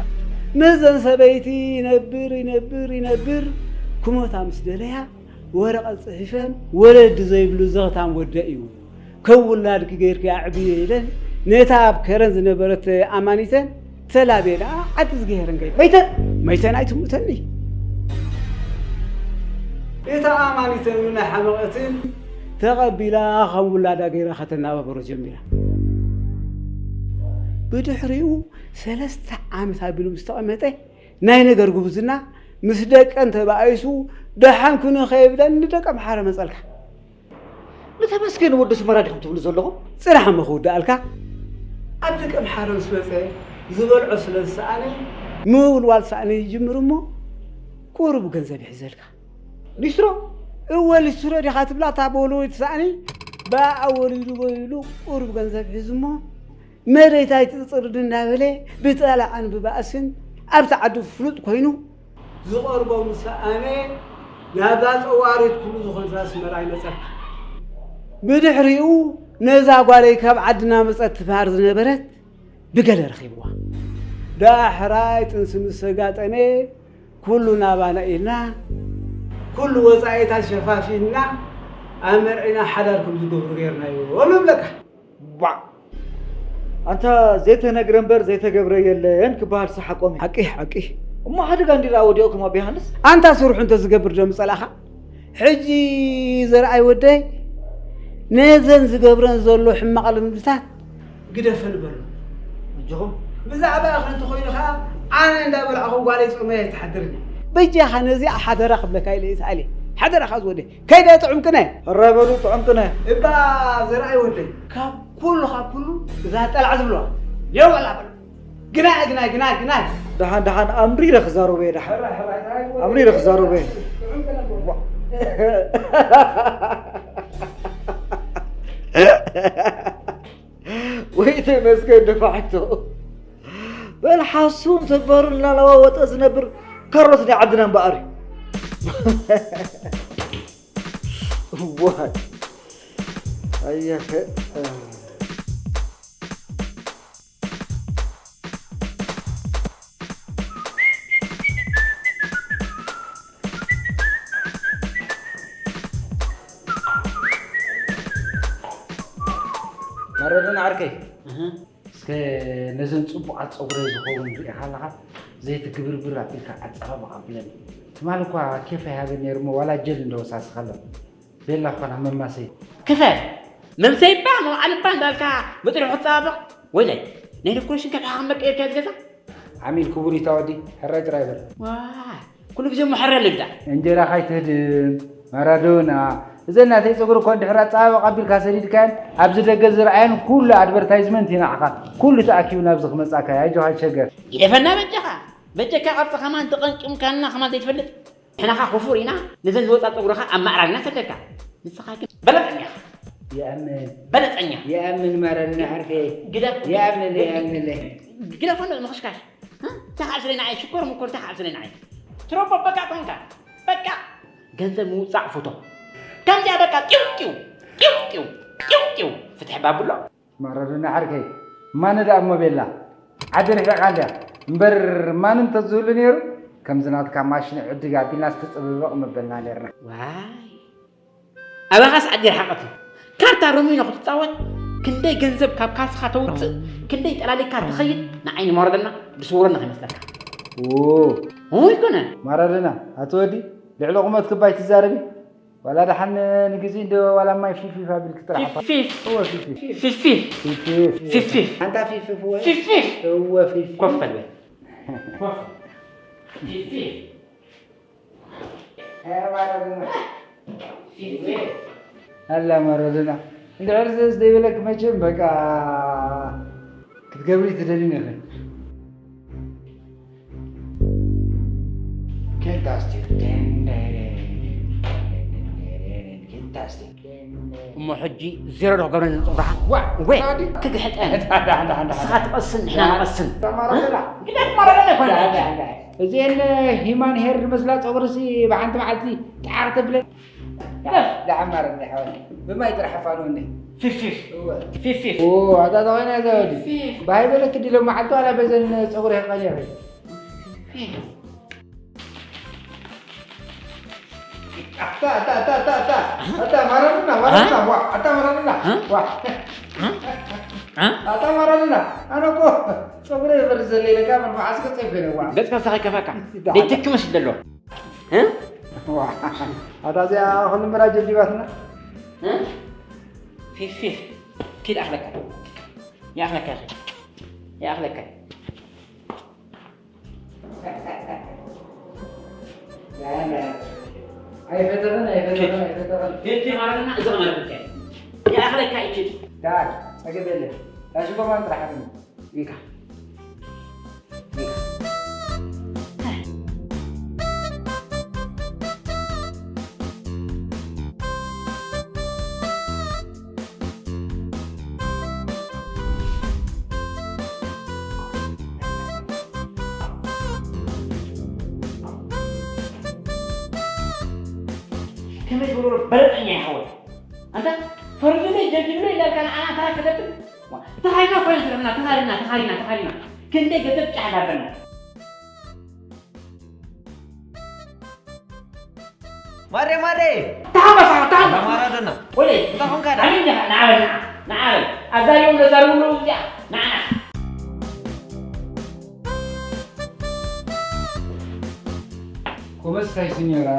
ምስዘን ሰበይቲ ይነብር፣ ይነብር፣ ይነብር። ክሞታ ምስ ደለያ ወረቐት ጽሒፈን ወለዲ ዘይብሉ ዘኽታም ወደ እዩ። ከም ውላድኪ ገይርኪ ኣዕብዮ ኢለን ነታ ኣብ ከረን ዝነበረት ኣማኒተን ተላቤላ ዓዲ ዝገሄረን ከይደ። መይተን? መይተን ኣይትሙተኒ። እታ ኣማኒተን እውን ኣይሓመቐትን። ተቐቢላ ከም ውላዳ ገይራ ከተናባብሮ ጀሚራ። ብድሕሪኡ ሰለስተ ዓመት ኣቢሉ ምስ ተቐመጠ ናይ ነገር ጉብዝና ምስ ደቀን ተባኢሱ ደሓን ኩኑ ከይብለን ንደቀ ምሓረ መጸልካ። ንተመስገን ወዲ ኣስመራ ዲኹም ትብሉ ዘለኹም? ጽናሕ እሞ ክውድኣልካ። ኣብ ደቀ ምሓረ ምስ መጸ ዝበልዖ ስለ ዝሰኣነ ምውልዋል ሳእኒ ይጅምር እሞ ቁሩብ ገንዘብ ይሕዘልካ። ሊስትሮ? እወ፣ ሊስትሮ ዲኻ ትብላ? እታ ብወልወል ትሰኣኒ ብኣ ወሊዱ ወሊዱ ቁሩብ ገንዘብ ሒዙ እሞ መሬት ኣይትጽርድ እናበለ ብጠላዕን ብባእስን ኣብቲ ዓዲ ፍሉጥ ኮይኑ ዝቐርቦ ምስ ሰኣነ ናብዛ ጸዋሪት ኩሉ ዝኾንት ኣስመራ ይመጸልካ። ብድሕሪኡ ነዛ ጓለይ ካብ ዓድና መጸት ትበሃር ዝነበረት ብገለ ረኺብዋ። ዳሕራይ ጥንሲ ምስ ተጋጠመ ኩሉ ናባና ኢልና፣ ኩሉ ወጻኢታት ሸፋፊንና፣ ኣብ መርዒና ሓዳር ከም ዝገብሩ ጌርናዮ ንብለካ። ዋ! ኣንታ ዘይተነግረ እምበር ዘይተገብረ የለን ክበሃል ሰሓቆም እዩ። ሓቂ፣ ሓቂ። እሞ ሓደጋ እንዲራ ወዲቑኩም ኣብ ዮሃንስ? ኣንታ ስርሑ እንተ ዝገብር ዶ ምጸላእኻ? ሕጂ ዘርኣይ ወደይ፣ ነዘን ዝገብረን ዘሎ ሕማቕ ልምድታት ግደፈን በሎ። ኣጆኹም። ብዛዕባ እኽሊ እንተኾይኑ ኸዓ፣ ኣነ እንዳበላዕኹ ጓለይ ጾመይ ኣይትሓድርን እየ። በጃኻ ነዚኣ ሓደራ ክብለካ ኢለ እየ ሰኣልየ። ሓደራኻ ዝወደይ። ከይደ ጥዑምክነ። ሕራይ በሉ ጥዑምክነ። እባ ዘርኣይ ወደይ፣ ካብ ኩሉ፣ ካብ ኩሉ እዛ ጠላዕ ዝብለዋ። የው በላ በሎ። ግናይ፣ ግናይ፣ ግናይ፣ ግናይ። ደሓን፣ ደሓን፣ ኣምሪረ ክዛረቦ እየ፣ ደሓን። ኣምሪረ ክዛረቦ እየ። ወይ ተመስገን ደፋዕቶ። በል ሓሱ እንተበሩ እናለዋወጠ ዝነብር ካሮት ናይ ዓድና እምበኣር እዩ። ዋይ። ኣየኸ-፣ መረዳን ዓርከይ። እህ። እስከ ነዘን ጽቡቓት ጸጉረይ ዝኸውን ርኢኻ ኣለኻ? ዘይትግብርብር ኣቢልካ ኣጸባብቕ ኣቢለኒ። ትማሊ እኳ ኬፍ ኣይሃበን ነይሩ እሞ ዋላ ጀል እንዶ ወሳስኻ ኣለኹ። ቤላ እኳ ናብ መማሰይ። ክፈል! መምሰይ እባ መውዓሊ እባ እንዳልካ መጥሪሑ ክጸባበቕ? ወይለይ! ናይ ደኮሬሽን ከብሓ ክመቀየርካ እዚ ገዛ? ዓሚል ክቡር እዩ ታወዲ፣ ሕራይ ጥራይ በል። ዋይ! ኩሉ ግዜ እሞ ሕረ ልብዳ። እንጀራ ካይትህድም፣ ማራዶና። እዘን ናተይ ጸጉሪ እኮ እንድሕር ኣጸባብቕ ኣቢልካ ሰዲድካየን፣ ኣብዚ ደገ ዝረኣየን ኩሉ ኣድቨርታይዝመንት እዩ ንዓኻ። ኩሉ ተኣኪቡ ናብዚ ክመጻካ እዩ። ኣጆኻ ኣይትሸገር። ግደፈና በጃኻ። በጀካ ቅርጺ ከማን ተቐምቂምካልና ከማን ዘይትፈልጥ። ንሕና ኸዓ ክፉር ኢና፣ ነዘን ዝወጻ ጸጉርኻ ኣብ ማዕራግና ሰደካ። ንስኻ ግን በለጸኛ ኢኻ። ይኣምን። በለጸኛ። ይኣምን ማራዶና ዓርከይ። ግደፍ። ይኣምን፣ ይኣምን። ግደፎ ንኽሽካሽ። እ? ተኻዕስለና ኣይ ሽኮር ምኮር ተኻዕስለና ኣይ። ትሮቦ በቃ ኮንካ። በቃ። ገንዘብ ምውጻእ ፍቶ። ከምዚኣ በቃ ጢው ጢው፣ ጢው ጢው፣ ጢው ጢው። ፍትሒ ባብሎ። ማራዶና ዓርከይ። ማን ደኣ እሞ ቤላ። ዓዲ ርሒቓ እንድያ። እምበር ማን እንተዝህሉ ነይሩ፣ ከምዚ ናትካ ማሽን ዕድግ ኣቢልና ዝተጸበበቕ መበልና ነይርና። ዋይ። ኣባኻስ ዓዲ ረሓቐት እዩ። ካርታ ሮሚኖ ክትጻወት፣ ክንደይ ገንዘብ ካብ ካልስኻ ተውጽእ፣ ክንደይ ጠላሊካ ትኸይድ፣ ንዓይ ንማራዶና ዝስውረኒ ከይመስለካ። ዎ። እሞ ይኮነ። ማራዶና፣ ኣቲ ወዲ፣ ልዕሊ ቁመት ክባይ ትዛረቢ? ዋላ ደሓን ንግዜ እንዶ ዋላ ማይ ፊፊፍ ኣቢልክ ጥራሕ። ፊፊፍ። እወ ፊፊፍ። ፊፊፍ። ፊፊፍ። ፊፊፍ። ኣንታ ፊፊፍ እወ። ፊፊፍ። እወ ፊፊፍ። ኮፍ በል በል። ኮፍ። ፊፊፍ። ኣላ ማራዶና። እንድሕር ዘስ ዘይበለክ መቸም በቃ ክትገብሪ ትደሊ ነኽን። ኬንታስቲክ። ኬንታስቲክ። እሞ ሕጂ ዜሮ ዶ ክገብረን ዝጽውራኻ? ዋ! ወይ! ታዲ? ክግሕጠን። ንስኻ ትቐስን፣ ንሕና ንቐስን። ተማራኸላ። ግዳፍ ማራዶና ይኮነ። እዚኤን ሂማን ሄር ዝመስላ ጸጉርሲ ብሓንቲ መዓልቲ ጣዕ ክተብለን። ግዳፍ። ደሓን ማረኒ ሓወይ። ብማይ ጥራሕ ኣፋንወኒ። ፊፊፍ። እወ። ፊፊፍ። ኦ፣ ኣታ ተኾይና ዘወዲ። ፊፊፍ። ባይ በለክ ድሎ መዓልቲ ዋላ በዘን ጸጉሪ ከቐየረ። ፊፊፍ። ኣታ፣ ኣታ፣ ኣታ፣ ኣታ፣ ኣታ። ኣታ ማራዶና፣ ማራዶና፣ ዋ። ኣታ ማራዶና፣ ዋ። ኣታ ማራዶና፣ ኣነ እኮ ጸጉረ ይበርዝ ዘለ ኢለካ፣ መርፍዓስ ገጸ ይኮነ፣ ዋ። ገጽካ ሳኻ ይከፋካ። ደይ ትክ መስል ዘሎ። እ? ዋ። ኣታ እዚኣ ኩሉ ምራ ጀዲባትና። እ? ፊፍ፣ ፊፍ። ኪድ ኣኽለካ። ይኣኽለካ፣ ይኣኽለካ። ኣይፈተኽን፣ ኣይፈተኽን፣ ኣይፈተኽን። ፊፊ ማረና፣ እዚ ከማን ብቻ። ይኣኽለካ ይችል። ዳድ፣ ጸገም የለን። ዳሽ ጎማን ጥራሕ ኣግኝ። እንካ። እንካ። ከመይ ትብሎ በለጸኛ ይኸውን? ኣንታ ፈርዱለይ ጀልጅሉለይ እንዳልካ ንዓና ተራ ከተብል? ዋ፣ ተኻሪና እኮ ኢና ተረፍና፣ ተኻሪና፣ ተኻሪና፣ ተኻሪና። ክንደይ ገንዘብ ጫሕ እንዳበልና። ማሬ ማሬ ተሓመሳ ተሓመሳ ማራዶና ወደ እንታይ ኾንካ ዳ? ዓለም ዲኻ ንዓበል ንዓ ንዓበል ኣዛሪቦም ነዛርብሉ እዚኣ ንዓና ኮመስታይ ሲኞራ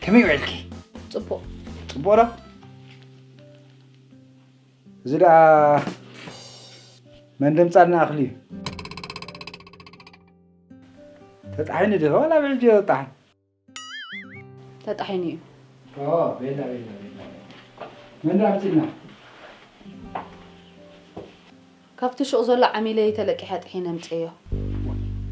ከመይ ውዕልኪ? ጽቡቕ ጽቡቕ ዶ? እዚ ደኣ መን ደምጻልና ኣኽሊ እዩ። ተጣሒኑ ዲኸ ዋላ ብሕጂ ተጣሒኑ? ተጣሒኑ እዩ። ኦ፣ ቤላ ቤላ ቤላ። መን ደኣ ኣምጺልና? ካብቲ ሹቕ ዘሎ ዓሚለይ ተለቂሐ ጥሒነ ኣምጽእዮ።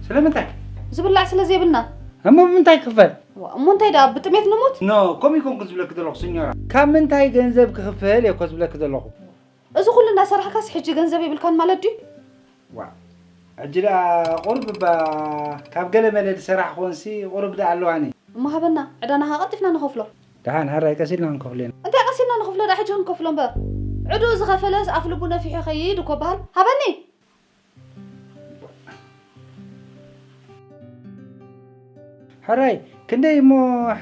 ስለምንታይ? ዝብላዕ ስለ ዘይብልና። እሞ ብምንታይ ክኽፈል? ዋ፣ እሞ እንታይ ደኣ ብጥሜት ንሙት? ኖ፣ ከምኡ ይኮንኩ ዝብለኪ ዘለኹ ሲኞራ። ካብ ምንታይ ገንዘብ ክኽፈል እየ እኮ ዝብለኪ ዘለኹ። እዚ ኩሉ እናሰራሕካስ ሕጂ ገንዘብ የብልካን ማለት ድዩ? ዋ፣ ሕጂ ደኣ ቁሩብ እባ ካብ ገለ መለ ዝሰራሕ ክኾንሲ ቁሩብ ደኣ ኣለዋኒ። እሞ ሃበና፣ ዕዳና ኸዓ ቀልጢፍና ንኸፍሎ። ደሓን፣ ሕራይ ቀስ ኢልና ክንከፍሎ ኢና። እንታይ ቀስ ኢልና ንኸፍሎ ደኣ ሕጂ ክንከፍሎ እምበር። ዕዱ ዝኸፈለስ ኣፍ ልቡ ነፊሑ ይኸይድ እኮ በሃል። ሃበኒ! ሕራይ፣ ክንደይ እሞ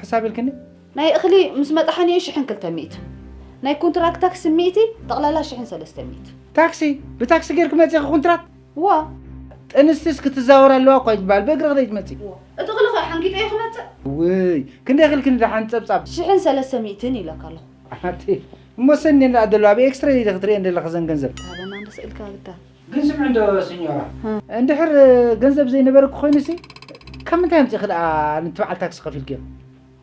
ሕሳብ ኢልክኒ? ናይ እኽሊ ምስ መጥሓኒኡ ሽሕን ክልተ ሚእትን። ናይ ኮንትራክት ታክሲ ሚእቲ፣ ጠቕላላ ሽሕን ሰለስተ ሚእትን። ታክሲ? ብታክሲ ጌርኪ መጺኺ ኮንትራት? እዋ። ጥንስቲስ ክትዛወር ኣለዋ እኳ እዩ ዝበሃል፣ ብእግሪ ከደይ ትመጺ? እዋ። እቲ እኽሊ ኸ ሓንጊጠ እየ ክመጽእ? ውይ፣ ክንደይ እኽልክኒ ደሓን ጸብጻብ? ሽሕን ሰለስተ ሚእትን ኢለካ ኣለኹ። ኣቲ፣ እሞ ሰኒ እንዳ ደሎ ኣብ ኤክስትሬ ኢለ ክትርእየን ዘለኻ ዘን ገንዘብ? ሃበና እንዶ ስእልካ ግዳ። ግን ስምዒ እንዶ ሲኞራ፣ እንድሕር ገንዘብ ዘይነበረኪ ኮይኑሲ ካብ ምንታይ ኣምጺእኺ ደኣ ነቲ በዓል ታክሲ ከፊልክዮ?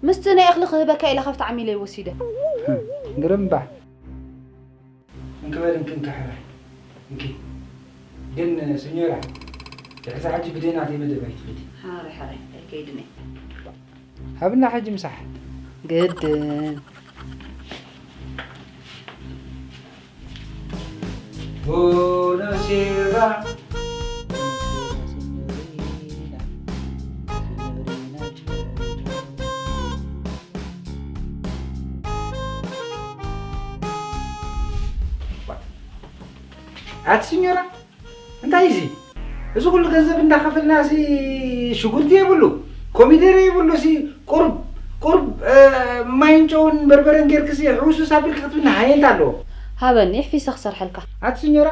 ምስቲ ናይ እኽሊ ክህበካ ኢለ ካብቲ ዓሚለይ ወሲደ። ግርምባ። እንክበል እንክንካ ሕራይ እንኪ። ግን ሲኞራ፣ ድሕዛ ሕጂ ብደይ ናተይ መደብ ኣይትኸዲ። ሓራይ ሓራይ ኣይከይድን እየ። ሃብና ሕጂ ምሳሕ። ግድን። Buonasera. ኣቲ ሲኞራ፣ እንታይ እዚ? እዚ ኩሉ ገንዘብ እንዳኸፈልና ሲ ሽጉርቲ የብሉ፣ ኮሚደረ የብሉ፣ ሲ ቁርብ ቁርብ ማይን ጨውን በርበረን ጌርክሲ ሕውስውስ ኣቢልኪ ክትብኒ ሃየንታ ኣለዎ። ሃበኒ፣ ሕፊሰ ክሰርሐልካ። ኣቲ ሲኞራ፣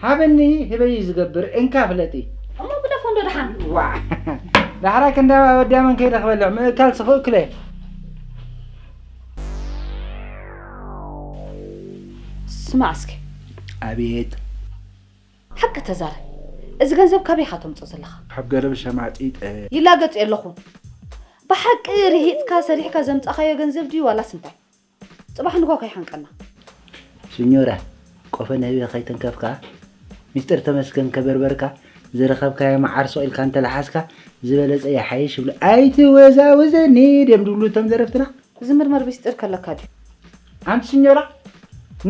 ሃበኒ ህበይ ዝገብር እንካ ፍለጢ። እሞ ግደፎ እንዶ ደሓን። ዋ፣ ዳሕራይ ክንዳ ወዲያ መን ከይደ ክበልዕ ምእካል ስኽእክለ። ስማዕ እስኪ። ኣቤት። ሓቂ ተዛረብ። እዚ ገንዘብ ካበይ ኢኻ ተምጽኦ ዘለኻ? ካብ ገረብ ሸማጢጠ። ይላገጽ የለኹ። ብሓቂ ርሂጽካ ሰሪሕካ ዘምጻኻዮ ገንዘብ ድዩ ዋላስ እንታይ? ጽባሕ ንግሆ ከይሓንቀና። ሲኞራ፣ ቆፈ ነህቢ ከይተንከፍካ፣ ሚስጥር ተመስገን ከበርበርካ፣ ዝረኸብካዮ መዓር ሱቕ ኢልካ እንተለሓስካ፣ ዝበለጸ ይሓይሽ ይብሉ። ኣይትወዛውዘኒ ድዮም ዝብሉ እቶም ደረፍትና። ዝምርመር ሚስጥር ከለካ ድዩ? ኣንቲ ሲኞራ፣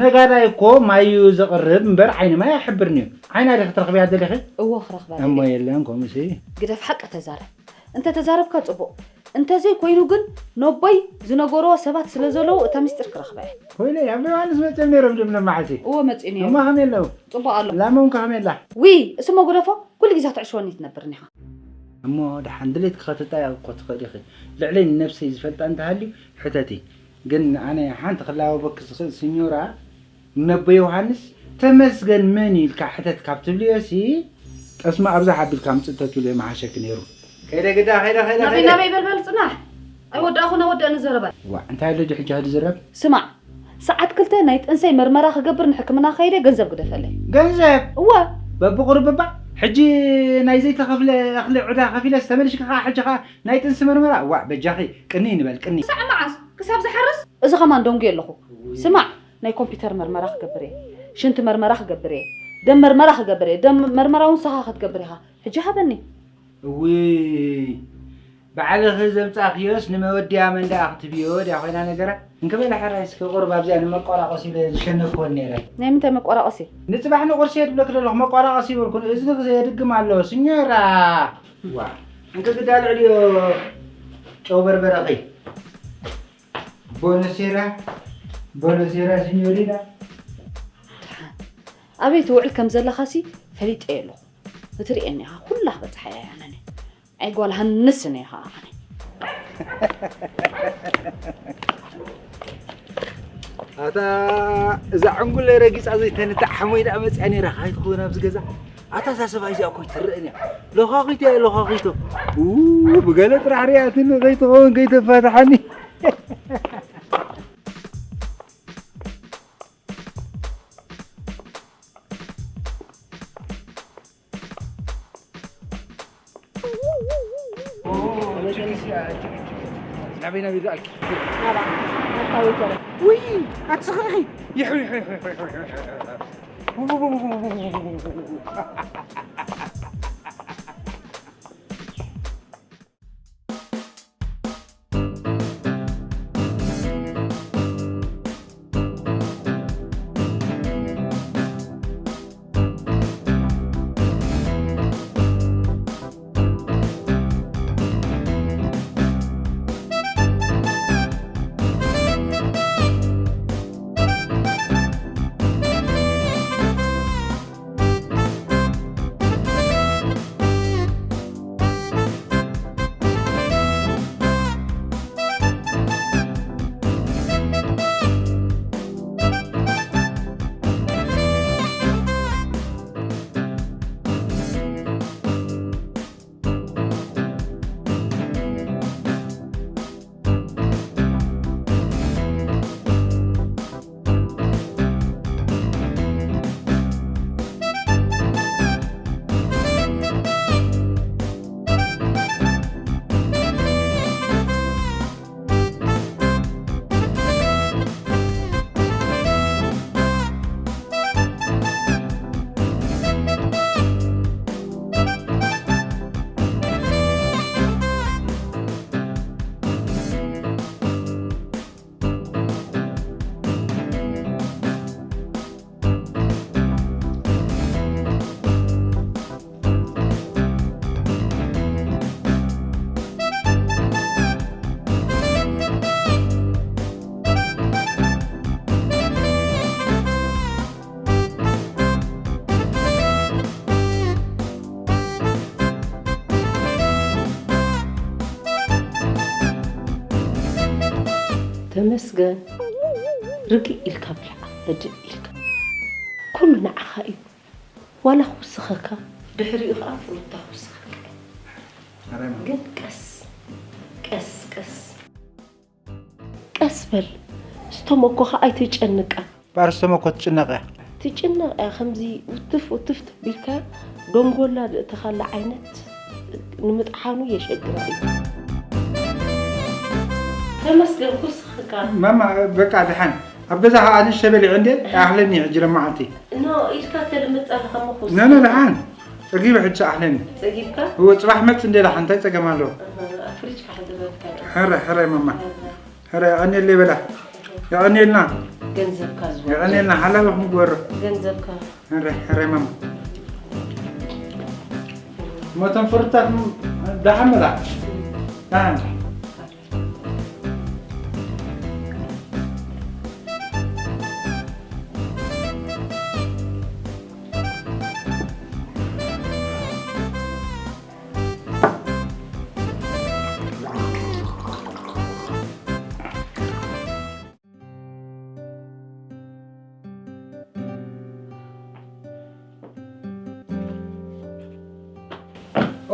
ነጋዳይ እኮ ማይ እዩ ዘቕርብ እምበር ዓይኒ ማይ ኣይሕብርን እዩ። ዓይና ዲኺ ክትረኽብያ ደሊኺ? እወ ክረኽባ እሞ ደልየ። የለን ከምኡሲ። ግደፍ ሓቂ ተዛረብ። እንተ ተዛረብካ ጽቡቕ። እንተ ዘይኮይኑ ግን ነቦይ ዝነገርዎ ሰባት ስለ ዘለዉ እታ ሚስጥር ክረኽባ እየ። ኮይነ ኣብ ዮሃንስ መጺኦም ነይሮም ድም ነማዓልቲ? እወ መጺኡ ነይሩ። እሞ ከመይ ኣለዉ? ጽቡቕ ኣሎ። ላሞም ከ ከመይ ኣላ? ውይ እሱ መጉደፎ ኩሉ ግዜ ትዕሽወኒ ትነብር እኒኻ። እሞ ደሓን ድሌትኪ ከተጣይቂ እኮ ትኽእሊ ኢኺ። ልዕለይ ንነብሰይ ዝፈልጣ እንተሃልዩ ሕተቲ። ግን ኣነ ሓንቲ ክላበበኪ ዝኽእል ሲኞራ፣ ነቦ ዮሃንስ ተመስገን መን እዩ ኢልካ ሕተት ካብ ትብልዮሲ፣ ጠስሚ ኣብዛ ሓቢልካ ምጽእ ተትብልዮ ምሓሸኪ ነይሩ። ከይደ ግዳ፣ ከይደ፣ ከይደ፣ ናበይ ከይደ። ናበይ በልበል ጽናሕ። ኣይወዳእኹን ኣወዳእኒ ዘረባ። ዋ፣ እንታይ ኣሎ ድዩ ሕጂ ዝዝረብ? ስማዕ፣ ሰዓት ክልተ ናይ ጥንሰይ መርመራ ክገብር ንሕክምና ከይደ ገንዘብ ግደፈለይ። ገንዘብ? እወ። በብቑሩብ እባ፣ ሕጂ ናይ ዘይተኸፍለ እኽሊ ዕዳ ከፊለስ ተመሊሽኪ ኸዓ ሕጂ ኸዓ ናይ ጥንሲ መርመራ? ዋእ በጃኺ ቅንይ ንበል ቅንይ። ክሳዕ መዓስ? ክሳብ ዝሓርስ? እዚ ኸማን ደንጉየ ኣለኹ። ስማዕ፣ ናይ ኮምፒውተር መርመራ ክገብር እየ፣ ሽንቲ መርመራ ክገብር እየ፣ ደም መርመራ ክገብር እየ። ደም መርመራ እውን ንስኻ ክትገብር ኢኻ። ሕጂ ሃበኒ። እውይ ባዕልኺ ዘምጻእክዮስ ንመወድያ መን ደኣ ክትብዮ ድያ ኮይና ነገራ? እንክበለ ሕራይ እስኪ ቁሩብ ኣብዚኣ ንመቆራቆሲ ኢለ ዝሸነፍክወን ነይረ። ናይ ምንታይ መቆራቆሲ? ንጽባሕ ንቁርሲ እየ ድብለኪ ዘለኹ መቆራቆሲ ይበልኩ ንእዝንኺ ዘየድግም ኣሎ ስኞራ። ዋ እንክግዳ ልዕልዮ ጨው በርበረኺ። ቦነሴራ ቦነሴራ ሲኞሪና። ኣበይ ትውዕል ከም ዘለኻሲ ፈሊጠ ኣለኹ። ክትርእየኒ ኢኻ ኩላ ክበጽሓ እያ ኣነኒ። ኣይ ጓል ሃንስ እየ ኸዓ ኣነ። ኣታ እዛ ዕንጉለ ረጊጻ ዘይተንትዕ ሓሞይ ደኣ መጽያ ነይራ፣ ከይትኸውን ኣብዚ ገዛ። ኣታ እዛ ሰብኣይ እዚኣ እኮ ኣይትረእን እያ። ሎኻኺት እያ፣ ሎኻኺቶ። ኡ፣ ብገለ ጥራሕ ሪኣትኒ ከይትኸውን ከይተፋትሓኒ። ናበይ ናበይ ዝኣልኪ? ናብኣ፣ ናብታ ወይተረ። ውይ፣ ኣትስኽኺ። ይሑ፣ ይሑ፣ ይሑ፣ ይሑ፣ ይሑ፣ ይሑ። ተመስገን። ርግእ ኢልካ ብልዓ፣ ህድእ ኢልካ። ኩሉ ንዓኻ እዩ። ዋላ ክውስኸካ፣ ድሕሪኡ ኸዓ ፍሩታ ክውስኸካ። ኣረ፣ ግን ቀስ፣ ቀስ፣ ቀስ። ቀስ በል። ስተመኮኻ ኣይትጨንቃ። ባር ስተመኮ ትጭነቕ እያ። ትጭነቕ እያ። ከምዚ ውትፍ ውትፍ ተቢልካ ደንጎላ ዝእተኻላ ዓይነት ንምጥሓኑ የሸግራ እዩ። ተመስገን ኩስኽካ። ማማ፣ በቃ ደሓን። ኣብ ገዛ ኸዓ ንእሽተ በሊዐ እንዴ፣ ኣይኣኽለኒ ሕጂ ለመዓልቲ። ኖ፣ ኢድካ ተልምድ ጸርኻ መኹስ። ኖ፣ ኖ፣ ደሓን። ጸጊበ ሕጂ ኣይኣኽለኒ። ጸጊብካ? እወ፣ ጽባሕ መጽ እንዴ ደሓን፣ እንታይ ጸገም ኣለዎ? እህ፣ ኣብ ፍሪጅ ካሕ ዝበልካ። ሕረ፣ ሕረ፣ ማማ። ሕረ። ሕረ፣ የቐንየለይ በላ። የቐንየልና። ገንዘብካ ዝወርድ። የቐንየልና፣ ሓላልኹም ግበሮ። ገንዘብካ። ሕረ፣ ሕረ፣ ማማ። እሞ እቶም ፍርታት ም-፣ ደሓን መላ። ደሓን።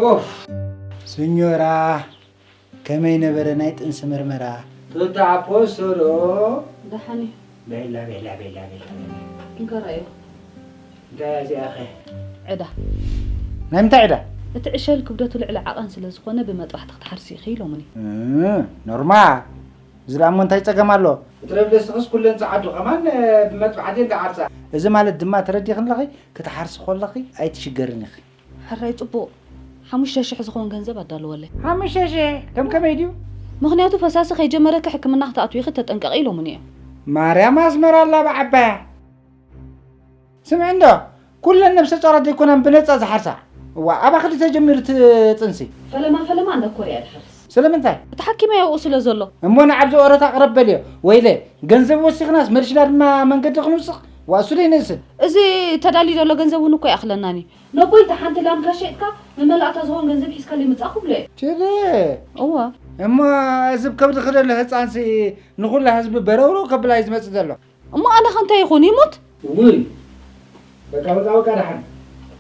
ኦፍ! ስኞራ፣ ከመይ ነበረ ናይ ጥንሲ መርመራ? ቱታ ኣፖስቶሎ። ደሓን እዩ። ቤላ፣ ቤላ፣ ቤላ፣ ቤላ፣ ቤላ። እንከራ እዩ። እንታይ እያ እዚኣ ኸ? ዕዳ። ናይ ምንታይ ዕዳ? እቲ ዕሸል ክብደቱ ልዕሊ ዓቐን ስለ ዝኾነ ብመጥባሕቲ ክትሓርሲ ኢኺ ኢሎምኒ። እ፣ ኖርማል። እዚ ደኣ እሞ እንታይ ጸገም ኣሎ? እቲ ረብደስትኽስ ኩለን ጸዓዱ ከማን፣ እ፣ ብመጥባሕቲ እየን ክሓርሳ። እዚ ማለት ድማ ተረዲኽኒ ኣለኺ፣ ክትሓርሲ ከለኺ ኣይትሽገርን ኢኺ። ሕራይ ጽቡቕ። ሓሙሽተ ሽሕ ዝኸውን ገንዘብ ኣዳልወለይ። ሓሙሽተ ሽሕ? ከም ከመይ ድዩ? ምኽንያቱ ፈሳሲ ከይጀመረኪ ሕክምና ክትኣትዊ ኢኺ ተጠንቀቒ ኢሎምኒ እዮም። ማርያም ኣስመራ ኣላ ብዓባያ። ስምዒ እንዶ፣ ኩለን ነብሰ ጾራት ዘይኮናን ብነጻ ዝሓርሳ። እዋ፣ ኣባኺ ድዩ ተጀሚሩ እቲ ጥንሲ? ፈለማ ፈለማ እንዳ ኮርያ ትሓርስ። ስለምንታይ? እቲ ሓኪመይ ኣብኡ ስለ ዘሎ። እሞ ንዓብዚ ኦረታ ቅረብ በልዮ። ወይለ፣ ገንዘብ ወሲኽናስ መልሽና ድማ መንገዲ ክንውስኽ? ዋ፣ እሱ ደይንእስን። እዚ ተዳልዩ ዘሎ ገንዘብ እውን እኮ ይኣኽለናን እዩ። ነቦይ፣ እታ ሓንቲ ላምካ ሸይጥካ መመላእታ ዝኾን ገንዘብ ሒዝካለይ ምጻእ ክብሎ እየ። ችለ። እዋ። እሞ እዚ ብከብዲ ክደሎ ህፃንሲ ንኹላ ህዝቢ በረውረው ከብላ እዩ ዝመፅእ ዘሎ። እሞ ኣነ ከ እንታይ ይኹን ይሙት? ውይ በቃ በቃ በቃ ደሓን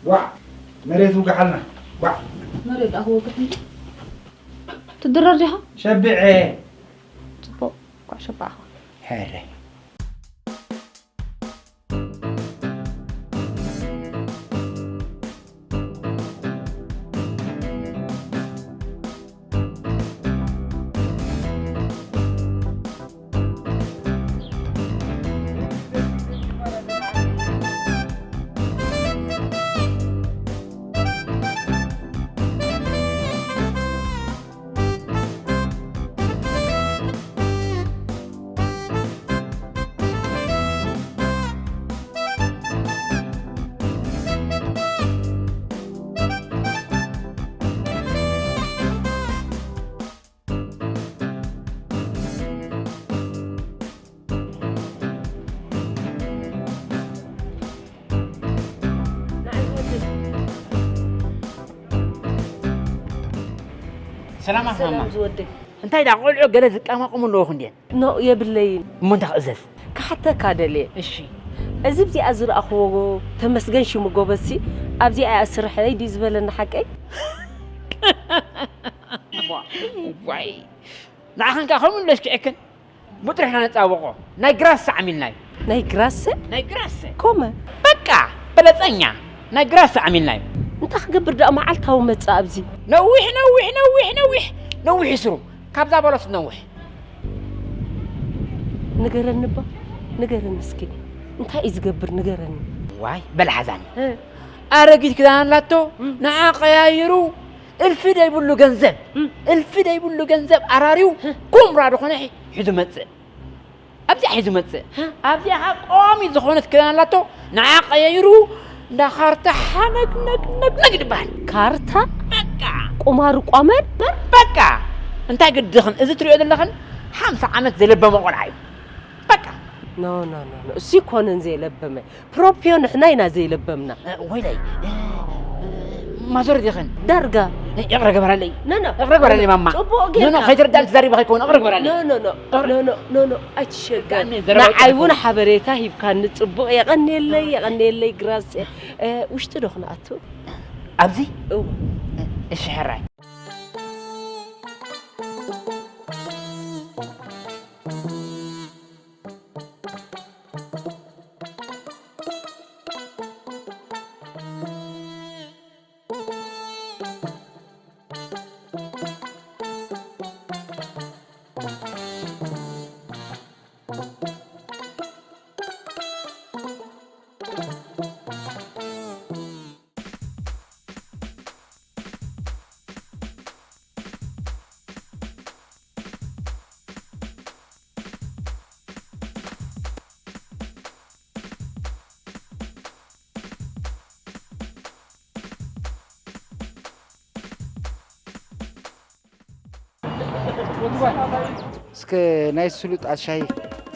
ጓዕ መሬት ውግሓልና ጓዕ። መሬት ኣኽወግሕ እንጂ ትድረር ዲኻ? ሸቢዐ። ጽቡቕ ጓዕ ሸባዕኻ። ሕረ። ሰላም ኣስማማ። ሰላም ዝወደይ። እንታይ ዳ ቆልዑ ገለ ዝቀማቕሙ ኣለዉ ክንድየን? ኖ የብለይን። እሞ እንታይ ክእዘዝ? ክሓተካ ደልየ። እሺ። እዚ ኣብዚኣ ዝረኣኽዎ ተመስገን ሽሙ ጎበዝሲ ኣብዚኣ እያ ስርሐይ ድዩ ዝበለኒ ሓቀይ? ዋይ ንዓኽን ከኣ ከምኡ ንለስክዐክን። ብጥሪሕና ነጻብቖ። ናይ ግራስ ዓሚልና እዩ። ናይ ግራስ? ናይ ግራስ። ኮመ? በቃ በለጸኛ። ናይ ግራስ ዓሚልና እዩ። እንታይ ክገብር ደኣ መዓልታዊ መጻ ኣብዚ? ነዊሕ ነዊሕ ነዊሕ ነዊሕ ነዊሕ ይስሩ። ካብዛ በለስ ነዊሕ። ንገረኒ እባ ንገረኒ እስኪ እንታይ እዩ ዝገብር ንገረኒ። ዋይ በል ሓዛኒ። እ። ኣረጊት ክዳን ኣላቶ እም። ንዓ ቀያይሩ እልፊ ደይብሉ ገንዘብ እም። እልፊ ደይብሉ ገንዘብ ኣራርዩ እ። ኩምራ ዝኾነ ሒ- ሒዙ መጽእ። ኣብዚኣ ሒዙ መጽእ። እ። ኣብዚኣ ኸዓ ቀዋሚት ዝኾነት ክዳን ኣላቶ ንዓ ቀያይሩ እንዳ ካርታ ሓነግ ነግ ነግ ነግ ይበሃል። ካርታ? በቃ። ቁማር ቋመር? በቃ። እንታይ ግድኽን እዚ ትሪኦ ዘለኽን ሓምሳ ዓመት ዘለበመ ቆልዓ እዩ። በቃ። ኖ ኖ ኖ ኖ እሱ ይኮነን ዘይለበመ ፕሮፕዮ ንሕና ኢና ዘይለበምና። እ፣ ወይለይ እ፣ እ፣ ማዞር ዲኽን ዳርጋ። እ፣ ይቕረ ገበራለይ። ኖ ኖ ይቕረ ገበራለይ ማማ። ጽቡቕ ኖ ኖ ጌርካ። ከይትርዳን ትዛሪበ ከይኮን ይቕረ ገበራለይ። ኖ ኖ ኖ ኖ ኖ ኖ ኖ ኣይትሸገር። ብጣዕሚ ዘረባ ንዓይ እውን ጽቡቕ። ሓበሬታ ሂብካኒ ጽቡቕ የቐንየለይ የቐንየለይ ግራስ። እ፣ ውሽጢ ዶ ክንኣቱ? ኣብዚ? እወ። እ፣ እሺ ሕራይ። እስከ ናይ ስሉጣት ሻሂ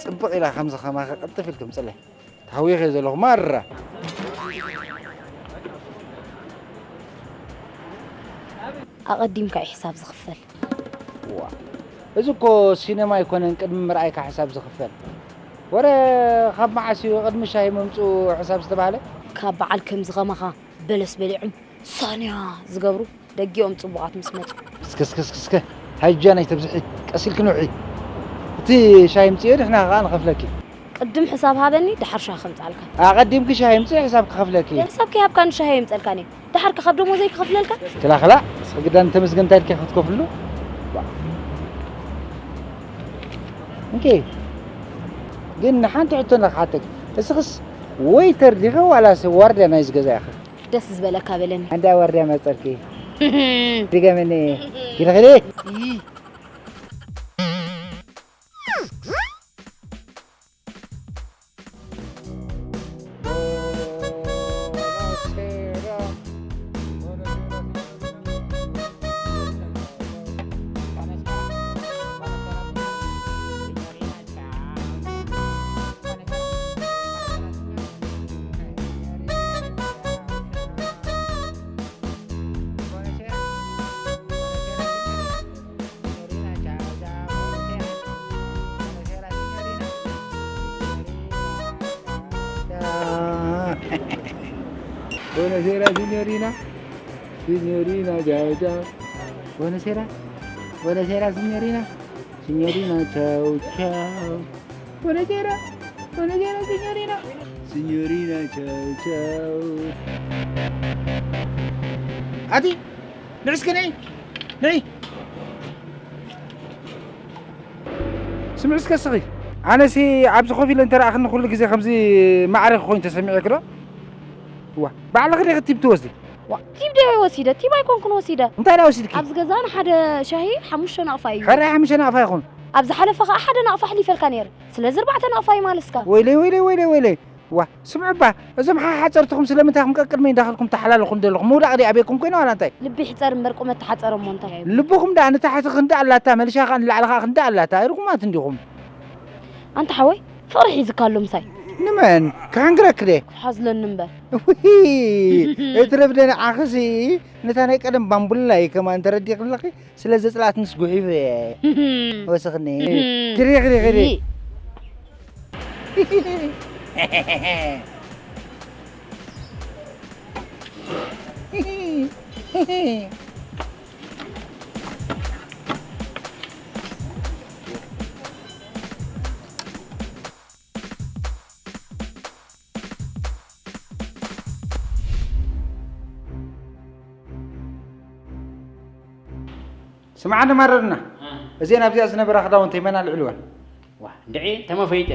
ጽብቕ ኢላ ከምዚ ከማኸ ቅልጥፍ ኢልኩም ጽለ። ተሃዊኸ ዘለኹ ማራ። ኣቐዲምካ እዩ ሕሳብ ዝኽፈል። ዋ፣ እዚ እኮ ሲነማ ኣይኮነን ቅድሚ ምርኣይካ ሕሳብ ዝኽፈል። ወረ ካብ መዓስ እዩ ቅድሚ ሻሂ ምምፅኡ ሕሳብ ዝተባህለ? ካብ በዓል ከምዚ ከማኻ በለስ በሊዖም ሳንያ ዝገብሩ ደጊኦም ጽቡቓት ምስ መጹ። እስከ እስከ እስከ እስከ ሃይጃን ኣይተብዝሒ ቀስ ኢልኪ ንውሒ። እቲ ሻሂ ምጽዮ ንሕና ከኣ ንኸፍለኪ። ቅድም ሕሳብ ሃበኒ ድሓር ሻሂ ከምጻልካ። ኣቐዲምኪ ሻሂ ምጽዮ ሕሳብ ክኸፍለኪ። ሕሳብ ከይሃብካኒ ሻሂ ኣይምጸልካን እየ። ድሓር ከ ካብ ደሞዘይ ክኸፍለልካ? ክላኽላ ግዳን ተመስገን እንታይ ኢልኪ ክትከፍሉ? እንኪ ግን ሓንቲ ሕቶ ንኽሓተኪ። እስኽስ ወይተር ዲኺ ዋላስ ዋርድያ ናይዚ ገዛ ኢኺ? ደስ ዝበለካ በለኒ። ኣንዳ ወርድያ መጸልኪ። ድገምኒ። ኪዲ ኺዲ። Buonasera, signorina. Signorina, ciao, ciao. Buonasera. Buonasera, signorina. Signorina, ciao, ciao. Buonasera. Buonasera, signorina. Signorina, ciao, ciao. ኣቲ ንዕስኪ ነይ ነይ ስምዒ እስከ ስኺ። ኣነሲ ኣብዚ ኮፍ ኢለ እንተረኣኽኒ ኩሉ ግዜ ከምዚ ማዕረ ክኾይኑ ተሰሚዑ ክዶ? ዋ፣ ባዕልኺ ዲኺ ቲብ ትወስዲ? ዋ፣ ቲብ ዲየ ወሲደ? ቲብ ኣይኮንኩን ወሲደ። እንታይ ደኣ ወሲድኪ? ኣብዚ ገዛ ንሓደ ሻሂ ሓሙሽተ ናቕፋ እዩ። ሕራይ ሓሙሽተ ናቕፋ ይኹን። ኣብ ዝሓለፈ ኸኣ ሓደ ናቕፋ ኣሕሊፈልካ ነይረ። ስለዚ ኣርባዕተ ናቕፋ እዩ ማለስካ። ወይለይ፣ ወይለይ፣ ወይለይ፣ ወይለይ። ዋ፣ ስምዑ እባ፣ እዞም ሓሓጸርትኹም ስለምንታይ ኢኹም ቀቅድመይ እንዳኸድኩም ተሓላልኹ ዘለኹም? ምውዳቕ ድዩ ኣበይኩም ኮይኑ ዋላ እንታይ? ልቢ ይሕጸር እምበር ቁመት ተሓጸረ እሞ እንታይ? ልብኹም ደኣ ንታሕቲ ክንዲ ኣላታ፣ መልሻ ኸኣ ንላዕሊ ኸኣ ክንዲ ኣላታ። ርጉማት እንዲኹም። ኣንታ ሓወይ፣ ፍቕሪ ሒዝካ ኣሎ ምሳይ። ንመን? ክሕንግረኪ ድየ? ክሓዝለኒ እምበር። ውሂ! እትረፍደ ንዓኽሲ፣ ነታ ናይ ቀደም ባምቡላ እዩ ከማን ተረዲእኺ ኣለኺ። ስለ ዘጽላእትንስ ጉሒፈ እየ። ወስኽኒ። ክሪ፣ ክሪ፣ ክሪ። ስምዓኒ ማረርና፣ እ። እዘን ኣብዚኣ ዝነበራ ክዳውንተይ መን ኣልዒልወን? ዋ፣ እንድዒ፣ ተመፈይጠ።